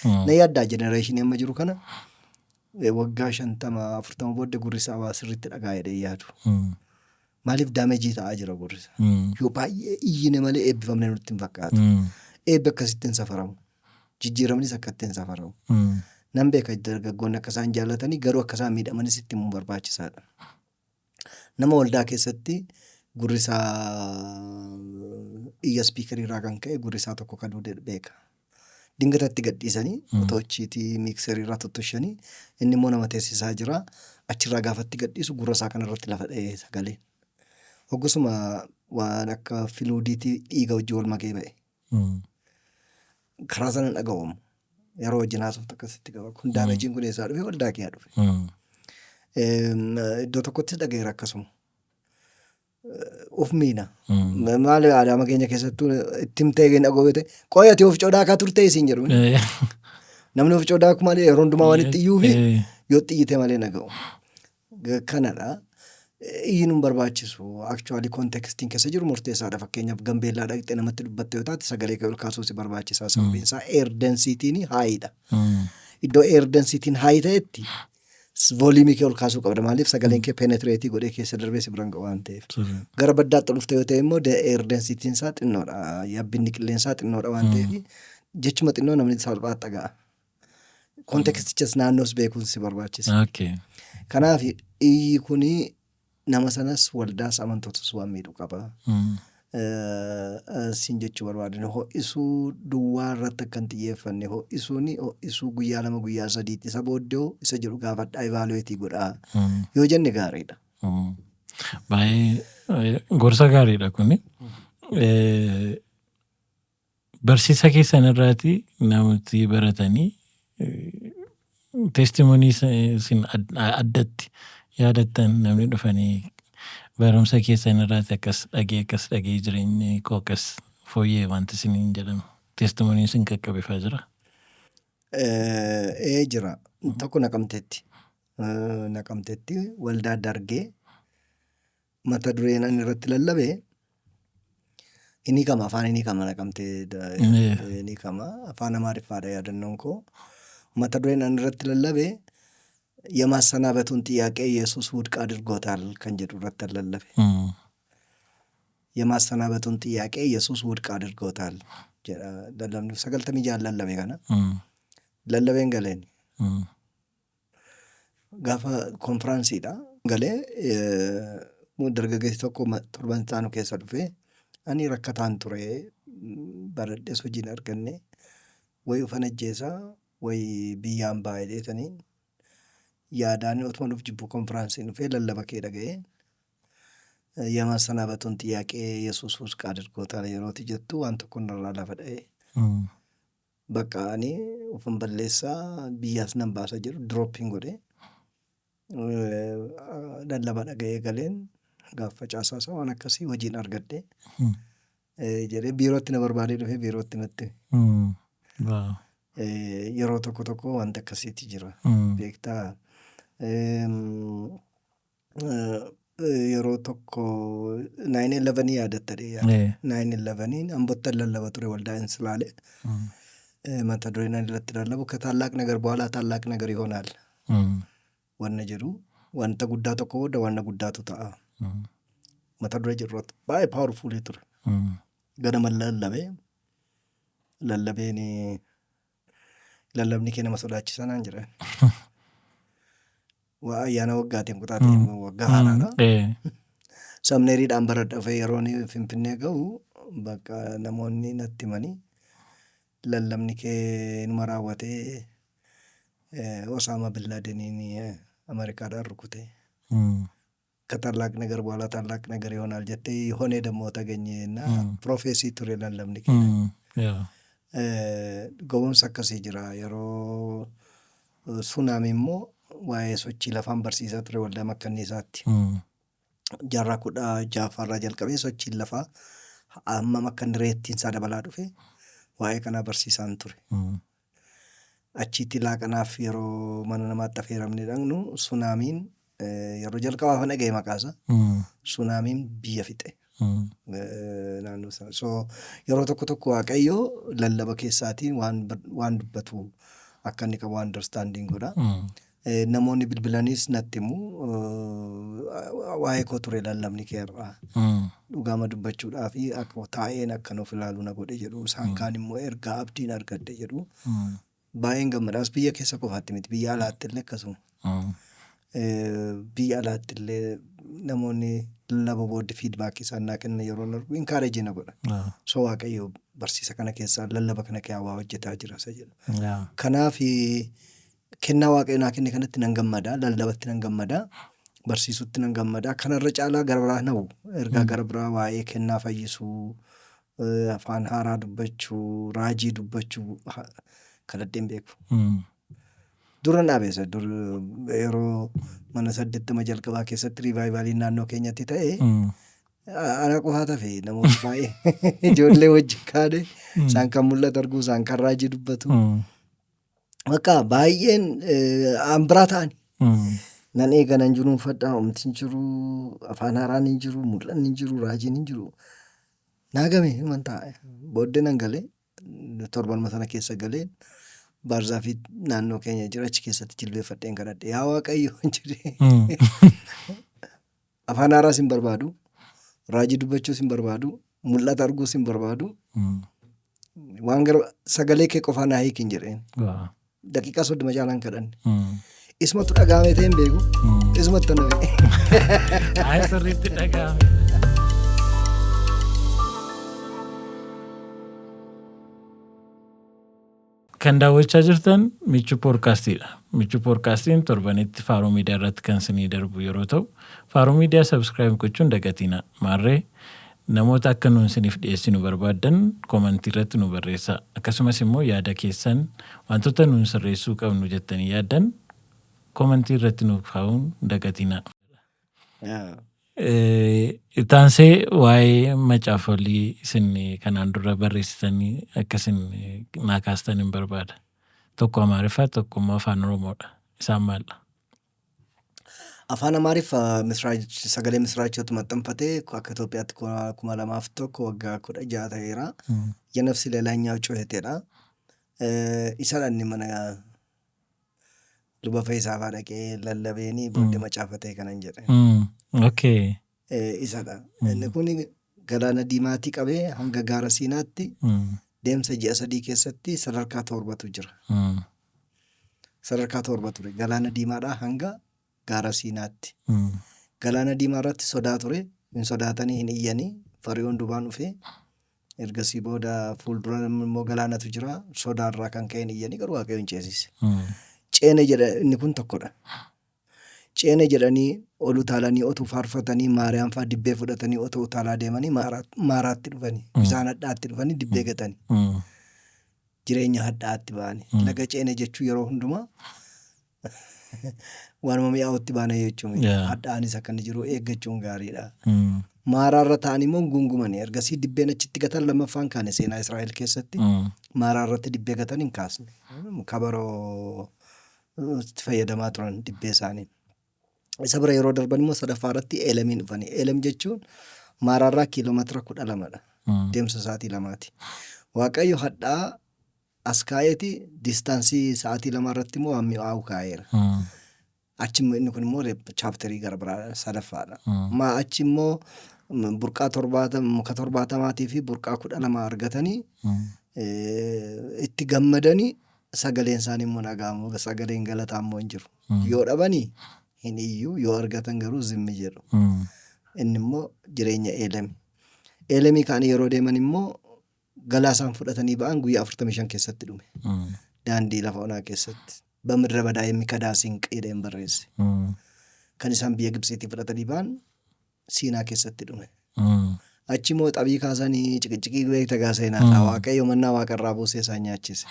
Na yaaddaa, generationii amma jiru kana waggaa 50 40 booddee gurri isaa waa sirriitti dhagaa jedhee yaadu. Maaliif? Damageii ta'aa jira gurri isaa. Yoo baay'ee iyyine malee eebbifamne nutti hin fakkaatu. Eebbi akkasitti hin safaramu. Jijjiiramnis akkatti hin safaramu. Nan beeka, dargaggoonni akka isaan jaallatanii garuu akka isaan miidhamanis itti himuun barbaachisaadha. Nama waldaa keessatti gurri isaa iyya speakerii irraa kan ka'e gurri isaa tokko kaduu beeka. Dingatatti gadhiisanii otoo achiitii mixerii irraa tottoshanii, inni immoo nama teessisaa jira. Achirraa gaafatti gadhiisu gurra isaa kanarratti lafa dha'ee sagaleen. Hoggasuma waan akka fluidiitii dhiiga wajjin wal makee ba'e. Karaa sana dhaga'amu. Yeroo wajjin haasoftu akkasitti qaba. Kun damageiin kun eessaa dhufe? Waldaa kee dhufe. Iddoo tokkottis dhaga'eera akkasuma. Of miina. Maali, aadaa keenya keessattuu itti himtee hin dhaga'u yoo ta'e, "Qoy, ati of codaakaa turte" isiin jedhu. Namni of codaaku malee yeroo hundumaa waan itti iyyuu fi yoo itti iyyite malee dhaga'u. Kanadha. Iyyiin hin barbaachisu. Actually contextiin keessa jiru murteessaadha. Fakkeenyaaf Gambeellaa dhaqxee namatti dubbatte yoo taate, sagalee kee ol kaasuu si barbaachisa. Sababiin isaa air densityin highdha. Iddoo air densityin high ta'etti volumeii kee ol kaasuu qabda. Maaliif? Sagaleen kee penetrateii godhee keessa darbee si biraan ga'u waan ta'eef. Gara baddaatti dhufte yoo ta'e immoo air densityin isaa xinnoodha. Yabbinni qilleensaa xinnoodha waan ta'eef jechuma xinnoo namni salphaatti dhaga'a. Contextichas naannoos beekuun si barbaachisa. Kanaaf iyyi kuni nama sanas, waldaas, amantootas waan miidhu qaba. Siin jechuu barbaadan, ho'isuu duwwaa irratti akka hin xiyyeeffanne, ho'isuun ho'isuu guyyaa 2, guyyaa 3tti, isa booddee isa jedhu gaafadhaa, evaluateii godhaa yoo jenne gaariidha. Baay'ee gorsa gaariidha kuni. Barsiisa keessan irraati namooti baratanii testimony isin addatti yaadattan, namni dhufanii barumsa keessan irraati akkas dhagee, akkas dhagee, jireenyi koo akkas fooyyee wanti isiniin jedhamu, testimony isin qaqqabifaa jira? Ee, jira. Tokko Naqamteetti. Naqamteetti waldaa Dargee mata dureen ani irratti lallabe inni kama afaan inni kama Naqamtee inni kama afaan Amaariffaadha yaadannoon koo. Mata dureen ani irratti lallabe "የማሰናበቱን ጥያቄ ኢየሱስ ውድቅ አድርጎታል" kan jedhu irratti lallabe. የማሰናበቱን ጥያቄ ኢየሱስ ውድቅ አድርጎታል jedha lallabni 96 lallabe kana. Lallabeen galeen. Gaafa konfiraansiidha. Galee dargaggeessi tokko torban itti keessa dhufee, "Ani rakkataan ture, baradhees hojiin arganne, wayi ufan ajjeesaa wayi biyyaan ba'a jedheetanii yaadaan otuma nuuf jibbu konfiraansiin dhufee lallaba kee dhaga'ee የማሰናበቱን ጥያቄ ኢየሱስ ውድቅ አድርጎታል yerooti jettu waan tokko narraa lafa dha'ee bakka ani ufan balleessaa biyyaas nan baasa jedhu drop-iin godhee lallaba dhaga'ee galeen gaafa facaasaa isaa waan akkasii hojiin argadhe jedhee biirootti na barbaadee dhufee biirootti natti. Yeroo tokko tokko wanta akkasiitu jira. Beektaa, yeroo tokko 9/11 yaadatta yaada. 9/11 Ambottan lallaba ture waldaa Insilaalee. Mata dureen ani irratti lallabu ከታላቅ ነገር በኋላ ታላቅ ነገር ይሆናል wanna jedhu, wanta guddaa tokko booda wanna guddaatu ta'a. Mata duree jedhu irratti baay'ee powerful ture. Ganama lallabee lallabeen, "Lallabni kee nama sodaachisaa" naan jedhan. Waa ayyaana waggaatiin kutaa ta'e waggaa haaraadha. Seminaryidhaan bara dhufee yeroo inni Finfinnee ga'u bakka namoonni natti himanii, "Lallabni kee inuma raawwatee Osaama bin Laadeniin Ameerikaadhaan rukute. ከታላቅ ነገር በኋላ ታላቅ ነገር ይሆናል jettee የሆነ ደግሞ ተገኘ እና prophecy ture lallabni kee." Ga'umsa akkasii jira. Yeroo tsunami immoo waa'ee sochii lafaan barsiisaa ture waldaa makkanniisaatti. Jaarraa 16ffaarraa jalqabee sochiin lafaa hammam akka inni rate-iin isaa dabalaa dhufe waa'ee kanaa barsiisaan ture. Achitti laaqanaaf yeroo mana namaatti affeeramne dhaqnu tsunamiin yeroo jalqabaaf dhaga'e maqaasaa. Tsunamiin biyya fixe. Naannoo sana. So yeroo tokko tokko Waaqayyo lallaba keessaatiin waan dubbatu akka inni qabu understanding godha. Namoonni bilbilanis natti himu, "Waa'ee koo ture lallabni kee har'aa. Dhugaama dubbachuudhaa fi akka taa'een akka nuuf ilaalu na godhe" jedhu. Isaan kaan immoo "Ergaa abdiin argadhe" jedhu. Baay'een gammadaas. Biyya keessa qofaatti miti, biyya alaatti illee akkasuma. Biyya alaatti illee namoonni lallaba booddee feedback isaan naa kennan yeroo argu encourage na godha. So Waaqayyo barsiisa kana keessaa, lallaba kana keessaa waa hojjetaa jira isa jedhu. Kanaaf kennaa Waaqayyo naa kenne kanatti nan gammada, lallabatti nan gammada, barsiisutti nan gammada. Kanarra caalaa gara biraa na'u ergaa gara biraa waa'ee kennaa fayyisuu, afaan haaraa dubbachuu, raajii dubbachuu kadhadheen beeku. Dura dhaabeessa dur yeroo mana 80 jalqabaa keessatti revivaliin naannoo keenyatti ta'e ana qofaa tafe. Namoota baay'ee ijoollee wajjin kaane, isaan kan mul'atu arguu, isaan kan raajii dubbatu. Bakka baay'een an biraa ta'ani. Nan eega, nan junuunfadha, homti hin jiru, afaan haaraan hin jiru, mul'anni hin jiru, raajiin hin jiru. Naa game man taa'e. Booddee nan galee, torbanuma sana keessa galee baarzaafii naannoo keenya jira achi keessatti jilbeeffadheen kadhadhe. "Yaa Waaqayyo," jedhee, "afaan haaraas hin barbaadu, raajii dubbachuus hin barbaadu, mul'ata arguus hin barbaadu. Waan gara sagalee kee qofaa naa hiikin" jedheen. Daqiiqaa 30 caalaan kadhanne. Isumatu dhaga'ame ta'e hin beeku. Isumatti na fe'e. Ay, sirriitti dhaga'ame. Kan daawwachaa jirtan Michuu Poodkaastiidha. Michuu Poodkaastiin torbanitti Faaruu Miidiyaa irratti kan isinii darbu yeroo ta'u, Faaruu Miidiyaa subscribe gochuun dagatina. Maarree namoota akka nuun isiniif dhiyeessinu barbaaddan comment irratti nu barreessaa. Akkasumas immoo yaada keessan, wantoota nuun sirreessuu qabnu jettanii yaaddan comment irratti nuuf kaa'uun dagatina. Itaansee waa'ee macaafolii isin kanaan dura barreessitanii akka isin naa kaastan hin barbaada. Tokko Amaariffaa, tokko immoo Afaan Oromoodha. Isaan maaldha? Afaan Amaariffaa Sagalee Misiraachootu maxxanfatee akka Itoophiyaatti 2001, waggaa 16 ta'eera. የነፍስ ሌላኛው ጩኸቴedha. Isa inni mana luba Fayyisaa fa'aa dhaqee lallabeenii booddee macaafa ta'e kanan jedhe. Isadha. Inni kun Galaana Diimaatii qabee hanga gaara Siinaatti deemsa ji'a 3 keessatti sadarkaa torbatu jira. Sadarkaa torba ture. Galaana Diimaadhaa hanga gaara Siinaatti. Galaana Diimaa irratti sodaa ture. Hin sodaatanii, hin iyyanii. Fari'oon dubaan dhufee ergasii booda fuuldura immoo galaanatu jira. Sodaarraa kan ka'e hin iyyanii, garuu Waaqayyo hin ceesise. Ceene jedha, inni kun tokkodha. Ceene jedhanii ol utaalanii otuu faarfatanii, Maariyaam fa'aa dibbee fudhatanii otoo utaalaa deemanii Maaraatti dhufanii, bishaan hadhaatti dhufanii dibbee gatanii, jireenya hadhaatti ba'anii. Laga ceene jechuun yeroo hundumaa waanuma mi'aawutti baana jechuu miti. Hadhaa'anis akka inni jiru eeggachuun gaariidha. Maaraarra ta'anii immoo gungumanii ergasii dibbeen achitti gatan lammaffaan kaane seenaa Israa'el keessatti. Maaraa irratti dibbee gatan hin kaasne. Kabaroo itti fayyadamaa turan dibbee isaanii. Isa bira yeroo darban immoo sadaffaa irratti Eelamiin dhufanii. Eelam jechuun Maaraarraa kiiloomeetira 12dha. Deemsa sa'aatii 2ti. Waaqayyo hadhaa as kaa'eeti distance sa'aatii 2 irratti immoo waan mi'aawu kaa'eera. Achi immoo inni kun immoo chapterii gara biraa sadaffaadha. Maa achi immoo burqaa 70, muka 70 fi burqaa 12 argatanii itti gammadanii, sagaleen isaanii immoo dhaga'amu, sagaleen galataa immoo hin jiru. Yoo dhabanii hin iyyuu, yoo argatan garuu zimmi jedhu. Inni immoo jireenya Eelemi. Eelemii ka'anii yeroo deeman immoo galaa isaan fudhatanii ba'an guyyaa 45 keessatti dhume. Daandii lafa onaa keessatti. በምድረ በዳ የሚከዳ ስንቅ jedheen barreesse. Kan isaan biyya Gibxiitii fudhatanii ba'an Siinaa keessatti dhume. Achi immoo xabii kaasanii ciqiciqii beekta gaa seenaadha. Waaqayyo mannaa waaqarraa buusee isaan nyaachise.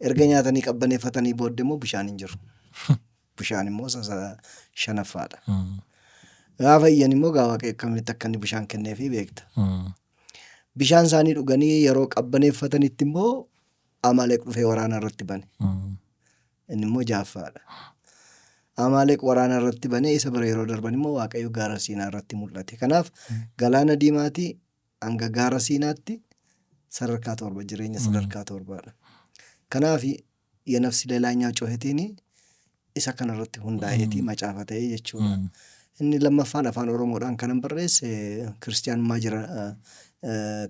Erga nyaatanii qabbaneeffatanii booddee immoo bishaan hin jiru. Bishaan immoo isa shanaffaadha. Gaafa iyyan immoo gaa Waaqayyo akkamitti akka inni bishaan kenneefii beekta. Bishaan isaanii dhuganii yeroo qabbaneeffatanitti immoo Amaaleq dhufee waraana irratti bane. Inni immoo ja'affaadha. Amaaleq waraana irratti banee isa bira yeroo darban immoo Waaqayyo gaara Siinaa irratti mul'ate. Kanaaf Galaana Diimaatii hanga gaara Siinaatti sadarkaa torba, jireenya sadarkaa torbaadha. Kanaaf የነፍስ ሌላኛው ጩኸtiin isa kanarratti hundaa'eetii macaafa ta'e jechuudha. Inni lammaffaan afaan Oromoodhaan kanan barreesse kiristiyaanummaa jira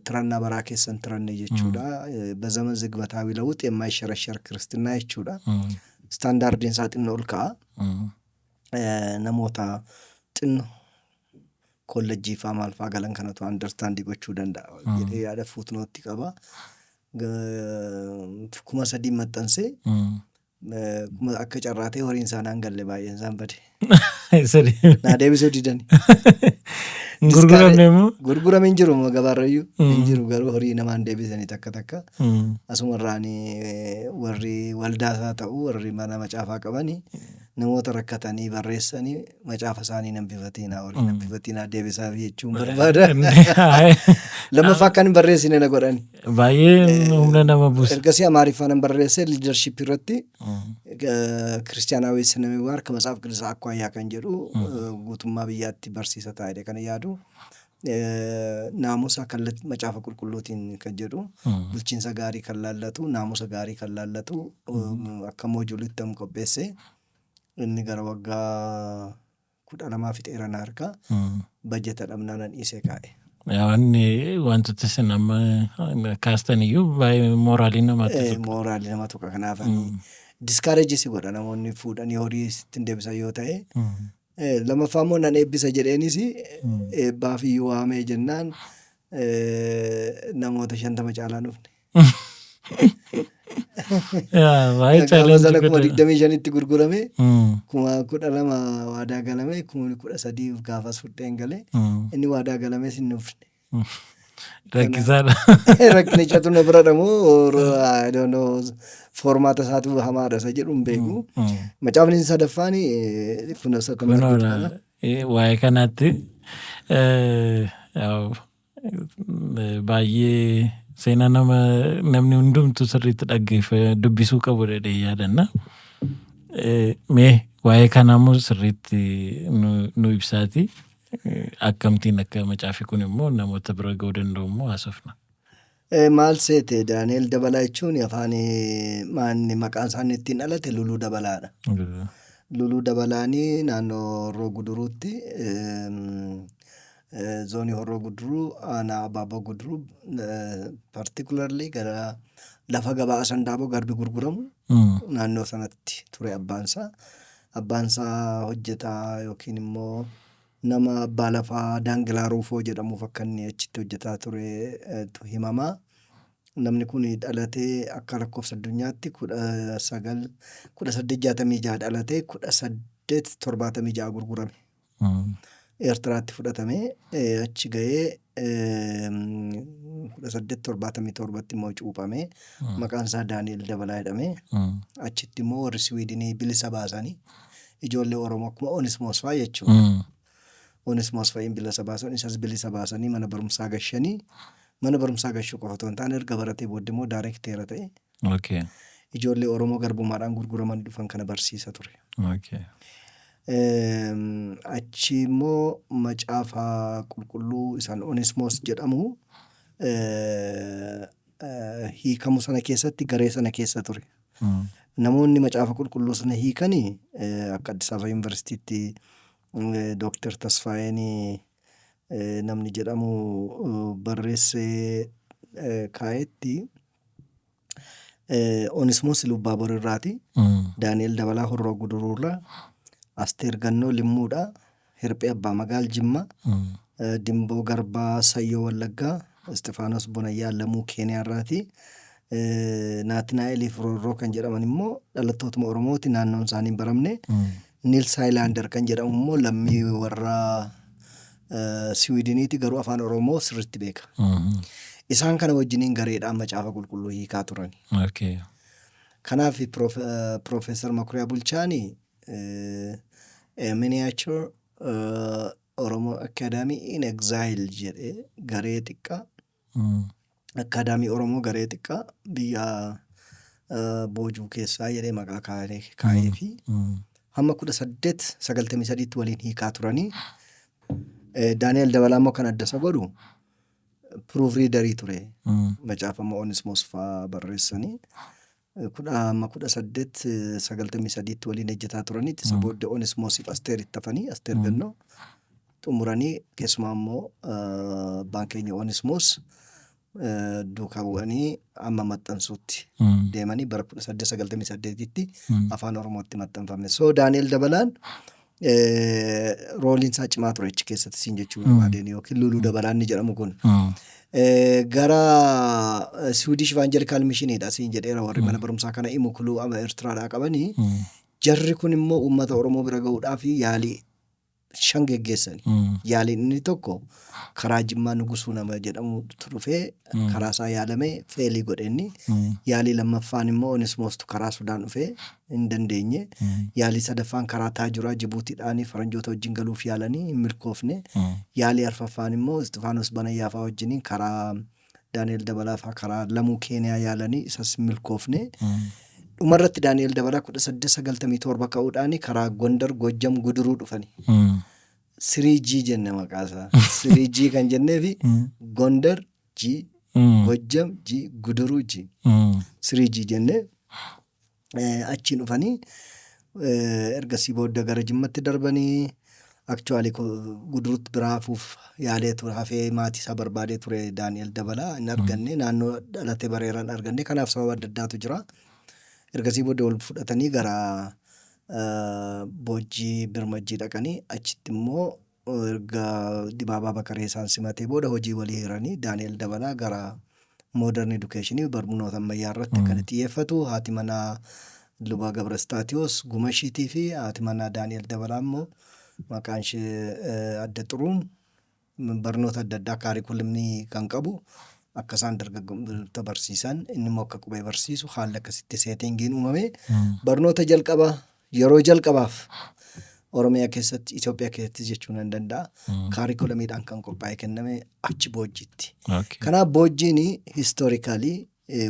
tirannaa baraa keessan tiranne jechuudha. በዘመን ዝግመታዊ ለውጥ የማይሸረሸር ክርስትና jechuudha. Standardiin isaa xinnoo ol ka'a. Namoota xinnoo kollejjii faa maal faa galan kanatu understand gochuu danda'a jedhee yaada footnote qaba. 3000 maxxansee akka carraa ta'e horiin isaa naan galle, baay'een isaan bade. Naa deebisuu didani. Hin gurguramne immoo? Gurgurame hin jiru gabaarrayyuu hin jiru, garuu horii namaan deebisanii takka takka. Asumarraan warri waldaa isaa ta'u, warri mana macaafaa qabanii, namoota rakkatanii barreessanii macaafa isaanii nan bifatiinaa, horii nan bifatiinaa, deebisaaf jechuun barbaada. Lammaffaa akka hin barreessine na godhani. Baay'ee humna nama buusa. Ergasii Amaariffaa nan barreesse, leadership irratti, ክርስቲያናዊ ስነ ምግባር ከመጽሐፍ ቅዱስ አኳያ kan jedhu guutummaa biyyaatti barsiisa taa'edha kan yaadu. Naamusa kallattii macaafa qulqulluutiin kan jedhu, bulchiinsa gaarii kan laallatu, naamusa gaarii kan laallatu akka moduleitti am qopheesse, inni gara waggaa 12 fixeera na harka, bajeta dhabnaan an dhiisee kaa'e. Wanni wantoota isin amma kaastan iyyuu baay'ee moraalii namaatti tuqa. Moraalii nama tuqa, kanaaf ani discourage si godha namoonni fuudhanii horii sitti hin deebisan yoo ta'e. Lammaffaa immoo nan eebbisa jedheenis eebbaaf iyyuu waamee jennaan namoota 50 caalaa dhufne. Baay'ee Gaafa challenge sana kuma guddaa. 25tti gurgurame, 12,000 waadaa galame, 13,000 gaafas fudheen gale, inni waadaa galames hin dhufne. Rakkisaadha. Rakkinichatu na bira dhamoo, I don't know, formaata isaatu hamaadha isa jedhu hin beeku. Macaafni sadaffaan kun isa kan argitu Kunoodha. kana. Waa'ee kanaatti baay'ee seenaa nama namni hundumtuu sirriitti dhaggeeffa dubbisuu qabu jedhee yaadanna. Mee waa'ee kanaa immoo sirriitti nu ibsaati. Akkamtiin akka macaafi kun immoo namoota bira ga'uu danda'u immoo haasofna. Maal seete, Daani'el Dabalaa jechuun afaan maanni maqaan isaanii ittiin dhalate Luluu Dabalaadha. Luluu Dabalaanii naannoo Horroo Guduruutti Zoonii Horroo Guduruu, aanaa Abaaboo Guduruu, particularly gara lafa gabaa Asandaaboo garbi gurguramu naannoo sanatti ture abbaansaa. Abbaansaa hojjetaa yookiin immoo nama abbaa lafaa Daangilaa Ruufoo jedhamuuf akka inni achitti hojjetaa turetu himama. Namni kun dhalatee akka lakkoofsa addunyaatti 1866 dhalatee 1876 gurgurame. Eertiraatti fudhatamee achi ga'ee 1877tti immoo cuuphamee, maqaan isaa Daani'el Dabalaa jedhamee, achitti immoo warri Siwiidinii bilisa baasanii ijoollee Oromoo akkuma Onismoos fa'aa jechuudha. Onismoos fa'iin bilisa baasan, isas bilisa baasanii mana barumsaa gashanii. Mana barumsaa gashuu qofa otoo hin taane, erga baratee booddee immoo daarekteera ta'e. Ijoollee Oromoo garbummaadhaan gurguramanii dhufan kana barsiisa ture. Achi immoo macaafa qulqulluu isaan Onismoos jedhamu hiikamu sana keessatti garee sana keessa ture. Namoonni macaafa qulqulluu sana hiikanii akka Addis Ababa Yuunivarsiitiitti Dooktar Tasfaayeen namni jedhamu barreessee kaa'etti, Onismoos Ilubbaabor irraati. Daani'el Dabalaa Horroo Guduruurraa. Asteer Gannoo Limmuudha. Hirphee Abbaa Magaal Jimma. Dimboo Garbaa Sayyoo Wallaggaa. Isxifaanos Bonayyaa Lamuu Keeniyaarraati. Naatinaa'eliif Roorroo kan jedhaman immoo dhalattootuma Oromooti, naannoon isaanii hin baramne. Niils Haayilaandar kan jedhamu immoo lammii warra Siwiidiniiti, garuu afaan Oromoo sirriitti beeka. Isaan kana wajjiniin gareedhaan macaafa qulqulluu hiikaa turani. Kanaaf Piroofeesar Makuriyaa Bulchaani "Miniature Oromo Academy in Exile" jedhee garee xiqqaa, Akkaadaamii Oromoo garee xiqqaa biyya boojuu keessaa jedhee maqaa kaa'ee fi hamma 1893tti waliin hiikaa turanii. Daani'el Dabalaa immoo kan adda isa godhu proof readerii ture. Macaafa Onismoos fa'aa barreessanii hamma 1893tti waliin hojjetaa turanitti. Isa booddee Onismoosiif Asteer itti hafanii, Asteer Gannoo xumuranii, keessumaa immoo abbaan keenya Onismoos duukaa bu'anii amma maxxansuutti deemanii bara 1898tti afaan Oromootti maxxanfame. So Daani'el Dabalaan roleiin isaa cimaa ture achi keessatti siin jechuu barbaadeen, yookiin Luluu Dabalaan ni jedhamu kun. Gara Swedish Evangelical Missioniidha siin jedheera, warri mana barumsaa kana Imukuluu ama Eertiraadhaa qabanii. Jarri kun immoo uummata Oromoo bira gahuudhaaf yaalii shan geggeessani. Yaaliin inni tokko karaa Jimmaa Nugusuu nama jedhamutu dhufee karaa isaa yaalamee fail godhe inni. Yaalii lammaffaan immoo Onismoostu karaa Sudaan dhufee hin dandeenye. Yaalii sadaffaan karaa Taajuraa Jibuutiidhaan faranjoota wajjin galuuf yaalanii hin milkoofne. Yaalii arfaffaan immoo Isxifaanos Banayyaa fa'aa wajjiniin karaa Daani'el Dabalaa fa'aa karaa Lamuu Keeniyaa yaalanii isas hin milkoofne. Dhumarratti Daani'el Dabalaa 1897 ka'uudhaan karaa Gondar, Gojjam, Guduruu dhufani. 3G jenne maqaa isaa. 3G kan jenneefi Gondar G, Gojjam G, Guduruu G. 3G jennee achiin dhufanii ergasii booda gara Jimmatti darbanii, actually Gudurutti biraa hafuuf yaalee ture, hafee maatii isaa barbaadee ture Daani'el Dabalaa, hin arganne. Naannoo dhalate bareera hin arganne. Kanaaf sababa adda addaatu jira. Ergasii booda wal fudhatanii gara Boojjii Birmajjii dhaqanii, achitti immoo erga Dibaabaa Bakaree isaan simatee booda hojii walii hiranii, Daani'el Dabalaa gara modern education, barnoota ammayyaa irratti akka inni xiyyeeffatu, haati manaa Luba Gabrastaatiyoos Gumashiitii fi haati manaa Daani'el Dabalaa immoo maqaan ishee Adda Xuruun barnoota adda addaa curriculumii kan qabu akka isaan dargaggoota barsiisan, inni immoo akka qubee barsiisu, haalli akkasitti settingiin uumame. Barnoota jalqaba yeroo jalqabaaf Oromiyaa keessatti, Itoophiyaa keessatti jechuu nan danda'a. Curriculumiidhaan kan qophaa'e kenname achi Boojjiitti. Kanaaf Boojjiin historically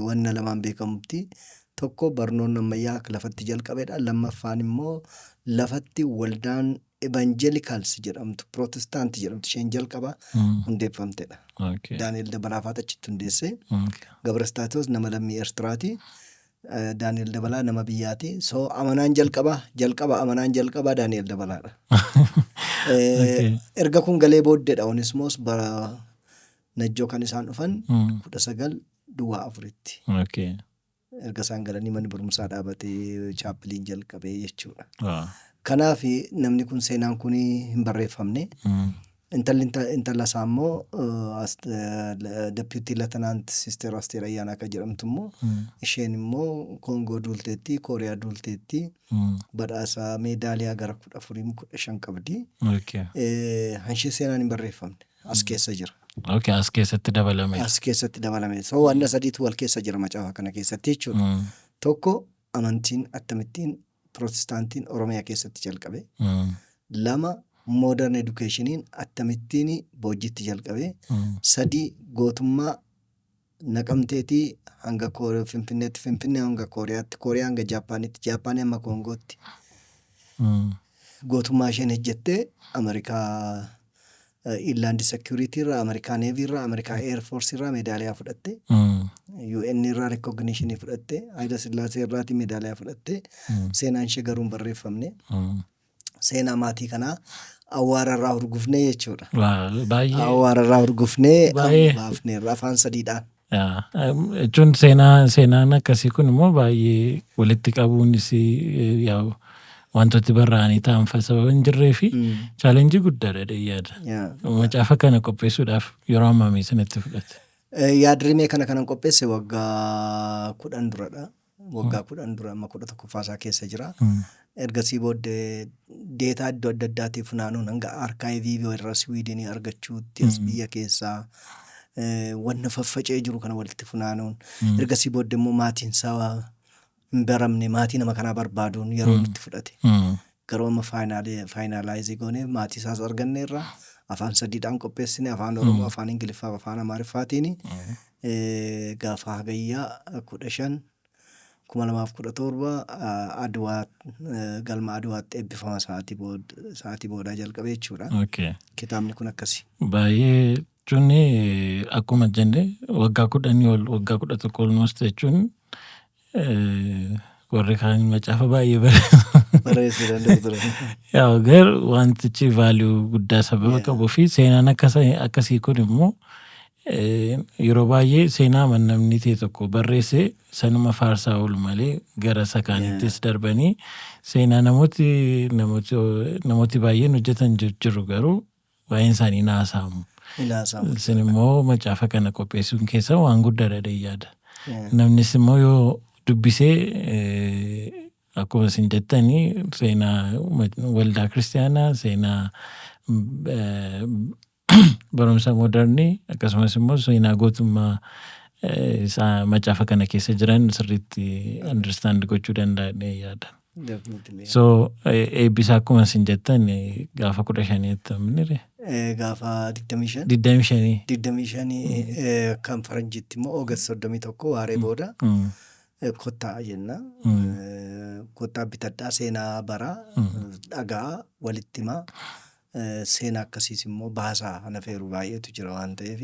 wanna lamaan beekamti. Tokko barnoonni ammayyaa akka lafatti jalqabedha. Lammaffaan immoo lafatti waldaan Evangelicals jedhamtu, Protestant jedhamtu isheen jalqaba hundeeffamtedha. Daani'el Dabalaa fa'aatu achitti hundeesse. Gabrastaatiyoos nama lammii Eertiraati. Daani'el Dabalaa nama biyyaati. So amanaan jalqaba amanaan jalqabaa Daani'el Dabalaadha. Erga kun galee booddeedha Onismoos bara Najjoo kan isaan dhufan 1904tti. Erga isaan galanii manni barumsaa dhaabatee chapeliin jalqabee jechuudha. Kanaaf namni kun seenaan kun hin barreeffamne. Intalli intala isaa immoo Deputy Lieutenant Sister Asteer Ayyaanaa kan jedhamtu immoo isheen immoo Koongoo duulteetti, Kooriyaa duulteetti, badhaasa meedaaliyaa gara 14 15 qabdi. Hanshee seenaan hin barreeffamne as keessa jira. Okay, as keessatti dabalame. As keessatti dabalame. So wanna sadiitu wal keessa jira macaafa kana keessatti jechuudha. Tokko, amantiin akkamittiin Pirootestaantiin Oromiyaa keessatti jalqabe. Lama, modern educationiin akkamittiin Boojjiitti jalqabe. Sadii, gootummaa Naqamteetii hanga Finfinneetti, Finfinnee hanga Kooriyaatti, Kooriyaa hanga Jaappaanitti, Jaappaanii hamma Koongootti. Gootummaa isheen hojjettee Ameerikaa Inland Security irraa, Ameerikaa Navy irraa, Ameerikaa Air Force irraa meedaaliyaa fudhatte. UN irraa recognition fudhatte. Hayila Sillaasee irraati meedaaliyaa fudhatte. Seenaan ishee garuu hin barreeffamne. Seenaa maatii kanaa awwaara irraa hurgufnee jechuudha. Baay'ee. Awwaara irraa hurgufnee baafneerra afaan sadiidhaan. Jechuun seenaan akkasii kun immoo baay'ee walitti qabuunis yaa'u wantooti barraa'anii ta'an sababa hin jirree fi challenge guddaadha jedhee yaada. Macaafa kana qopheessuudhaaf yeroo hammamii isinitti fudhate? Yaadrimee kana kanan qopheesse waggaa 10 duradha. Waggaa 10 dura, amma 11ffaa isaa keessa jira. Ergasii booddee data iddoo adda addaatii funaanuun hanga archive warra Siwiidinii argachuutti as biyya keessaa wanna faffaca'ee jiru kana walitti funaanuun, ergasii booddee immoo maatiin isaa hin baramne, maatii nama kanaa barbaaduun yeroo nutti fudhate. Garuu amma finalize goonee maatii isaas arganneerra, afaan sadiidhaan qopheessine, afaan Oromoo, afaan Ingiliffaa fi afaan Amaariffaatiin. Gaafa Hagayyaa 15 2017 Adwaa, galma Adwaatti eebbifama, sa'aatii boodaa jalqabe jechuudha. Kitaabni kun akkasi. Baay'ee jechuun akkuma jenne waggaa 10 ol, waggaa 11 almost jechuun warri kaan macaafa baay'ee barreessuu danda'u ture. Yaa, garuu wantichi value guddaa sababa qabuu fi seenaan akkasii kun immoo yeroo baay'ee seenaa namni ta'e tokko barreesse sanuma faarsaa oolu malee gara isa kaanittis darbanii seenaa namooti baay'een hojjetan jiru, garuu baay'een isaanii naasa'amu. Hin haasa'amu. Isin immoo macaafa kana qopheessuun keessa waan guddaadha jedhee yaada. Namnis immoo yoo dubbisee akkuma isin jettanii seenaa waldaa kiristaanaa, seenaa barumsa modernii, akkasumas immoo seenaa gootummaa isaa macaafa kana keessa jiran sirriitti understand gochuu danda'a jedhee yaada. Definitely. So eebbisa akkuma isin jettan gaafa 15tti amnire. Gaafa 25. 25. 25, kan faranjiitti immoo August 31 waaree booda kottaa jenna. Kottaa bitadhaa, seenaa baraa, dhagaa walitti himaa, seenaa akkasiis immoo baasaa hana feeru baay'eetu jira waan ta'eef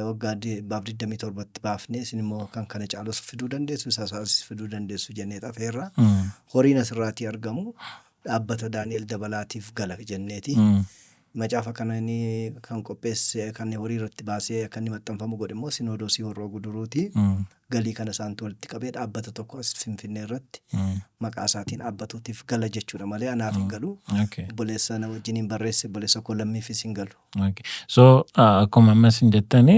waggaa baaf 27tti baafnee isin immoo kan kana caalus fiduu dandeessu, isa isaas fiduu dandeessu jennee xafeerra. Horiin asirraatii argamu dhaabbata Daani'el Dabalaatiif gala jenneeti. Macaafa kana inni kan qopheesse, kan horii irratti baasee akka inni maxxanfamu godhe immoo Sinoodosii Horroo Guduruuti. Galii kana isaantu walitti qabee dhaabbata tokko as Finfinnee irratti maqaa isaatiin dhaabbatuutiif gala jechuudha malee anaaf hin galu. Obboleessa na wajjiniin barreesse, obboleessa koo lammiifis hin galu. Okay. So akkuma amma isin jettani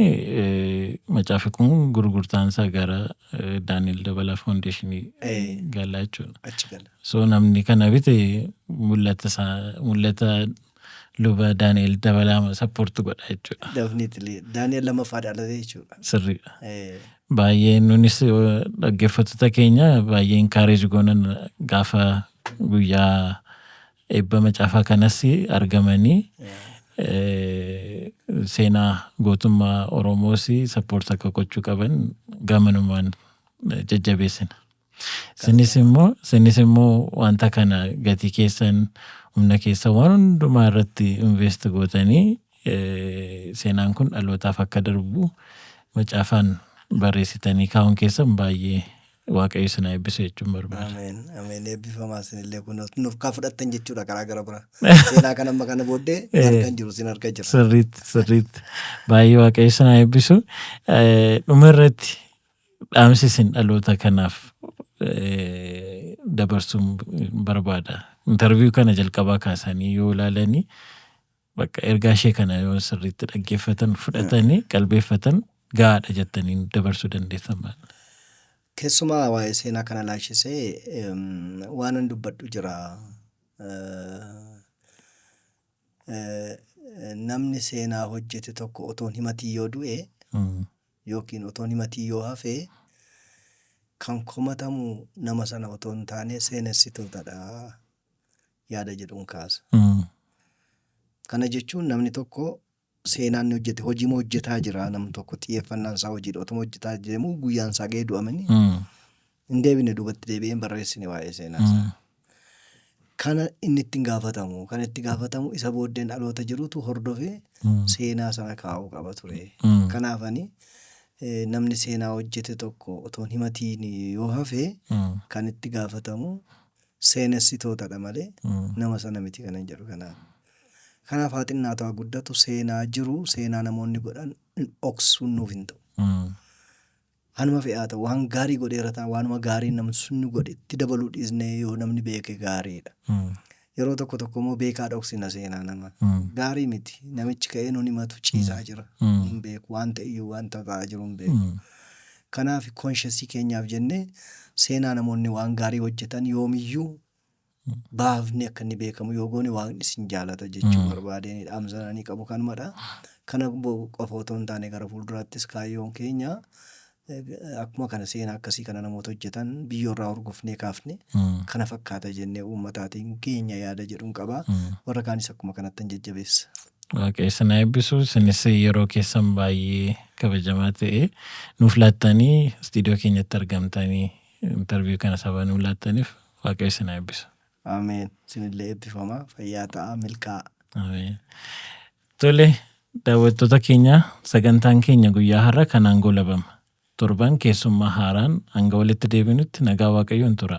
macaafi kun gurgurtaan isaa gara Daani'el Dabalaa Foundationii gala jechuudha. Achi gala. So namni kana bite mul'ata isaa, mul'ata luba Daani'el Dabalaa support godha jechuudha. Definitely. Daani'el lammaffaa dhalate jechuudha. Sirriidha. Baay'ee nunis dhaggeeffattoota keenya baay'ee encourage goonan, gaafa guyyaa eebba macaafaa kanas argamanii seenaa gootummaa Oromoos support akka gochuu qaban gamanumaan jajjabeessina. Isinis immoo wanta kana gatii keessan, humna keessan, waan hundumaa irratti invest gootanii seenaan kun dhalootaaf akka darbu macaafaan barreessitanii kaa'uun keessan baay'ee Waaqayyo isin haa eebbisu jechuun barbaada. Ameen. Ameen. Eebbifamaa isinillee kun nuuf kaa fudhattan jechuudha karaa gara biraa. Seenaa kan amma kana booddee argan jiru isin arga jira. Sirriitti, sirriitti. Baay'ee Waaqayyo isin haa eebbisu. Dhuma irratti dhaamsi isin dhaloota kanaaf dabarsuun barbaada. Interview kana jalqabaa kaasanii yoo ilaalanii, bakka ergaa ishee kana yoo sirriitti dhaggeeffatan, fudhatanii qalbeeffatan gahaadha jettanii dabarsuu dandeessan maal? Keessumaa waa'ee seenaa kana laashisee waanan dubbadhu jira. Namni seenaa hojjete tokko otoon himatii yoo du'e yookiin otoon himatii yoo hafe, kan komatamu nama sana otoo hin taane seenessitootadha yaada jedhuun kaasa. Kana jechuun namni tokko seenaa inni hojjete, hojii hojjetaa jira, namni tokko xiyyeeffannaan isaa hojiidha, otuma hojjetaa deemu guyyaan isaa ga'ee du'amanii hin deebine, duubatti deebi'ee hin barreessine waa'ee seenaa isaa. Kana inni ittiin gaafatamu, kan itti gaafatamu isa booddeen dhaloota jirutu hordofee seenaa sana kaa'uu qaba ture. Kanaaf ani namni seenaa hojjete tokko otoo hin himatiin yoo hafe, kan itti gaafatamu seenessitootadha malee nama sana miti kanan jedhu kanaaf. Kanaaf haa xinnaatu haa guddatu, seenaa jiru, seenaa namoonni godhan dhoksuun nuuf hin ta'u. Hanuma fe'aa ta'u, waan gaarii godheera ta'a, waanuma gaarii namni sun godhe itti dabaluu dhiisnee yoo namni beeke gaariidha. Yeroo tokko tokko immoo beekaa dhoksina seenaa nama. Gaarii miti. Namichi ka'ee nun himatu ciisaa jira. Hin beeku, waan ta'e iyyuu, waan ta'aa jiru hin beeku. Kanaaf conscience keenyaaf jennee seenaa namoonni waan gaarii hojjetan yoomiyyuu baafni akka inni beekamu yoo goone, Waaqni isin jaalata jechuu barbaadeen dhaamsananii qabu kanumadha. Kana qofa otoo hin taane, gara fuulduraattis kaayyoon keenya akkuma kana seenaa akkasii kana namoota hojjetan biyyoorraa hurgufnee kaafne kana fakkaata jennee uummataatiin keenya yaada jedhuun qaba. Warra kaanis akkuma kanatti hin jajjabeessa. Waaqayyo isin haa eebbisu. Isinis yeroo keessan baay'ee kabajamaa ta'e nuuf laattanii, istiidiyoo keenyatti argamtanii interview kana saba nuuf laattaniif Waaqayyo isin haa eebbisu. Ameen. Isinillee eebbifamaa, fayyaa ta'a, milkaa'a. Ameen. Tole, daawwattoota keenya, sagantaan keenya guyyaa har'a kanaan goolabama. Torban keessummaa haaraan hanga walitti deebinutti nagaa Waaqayyoon tura.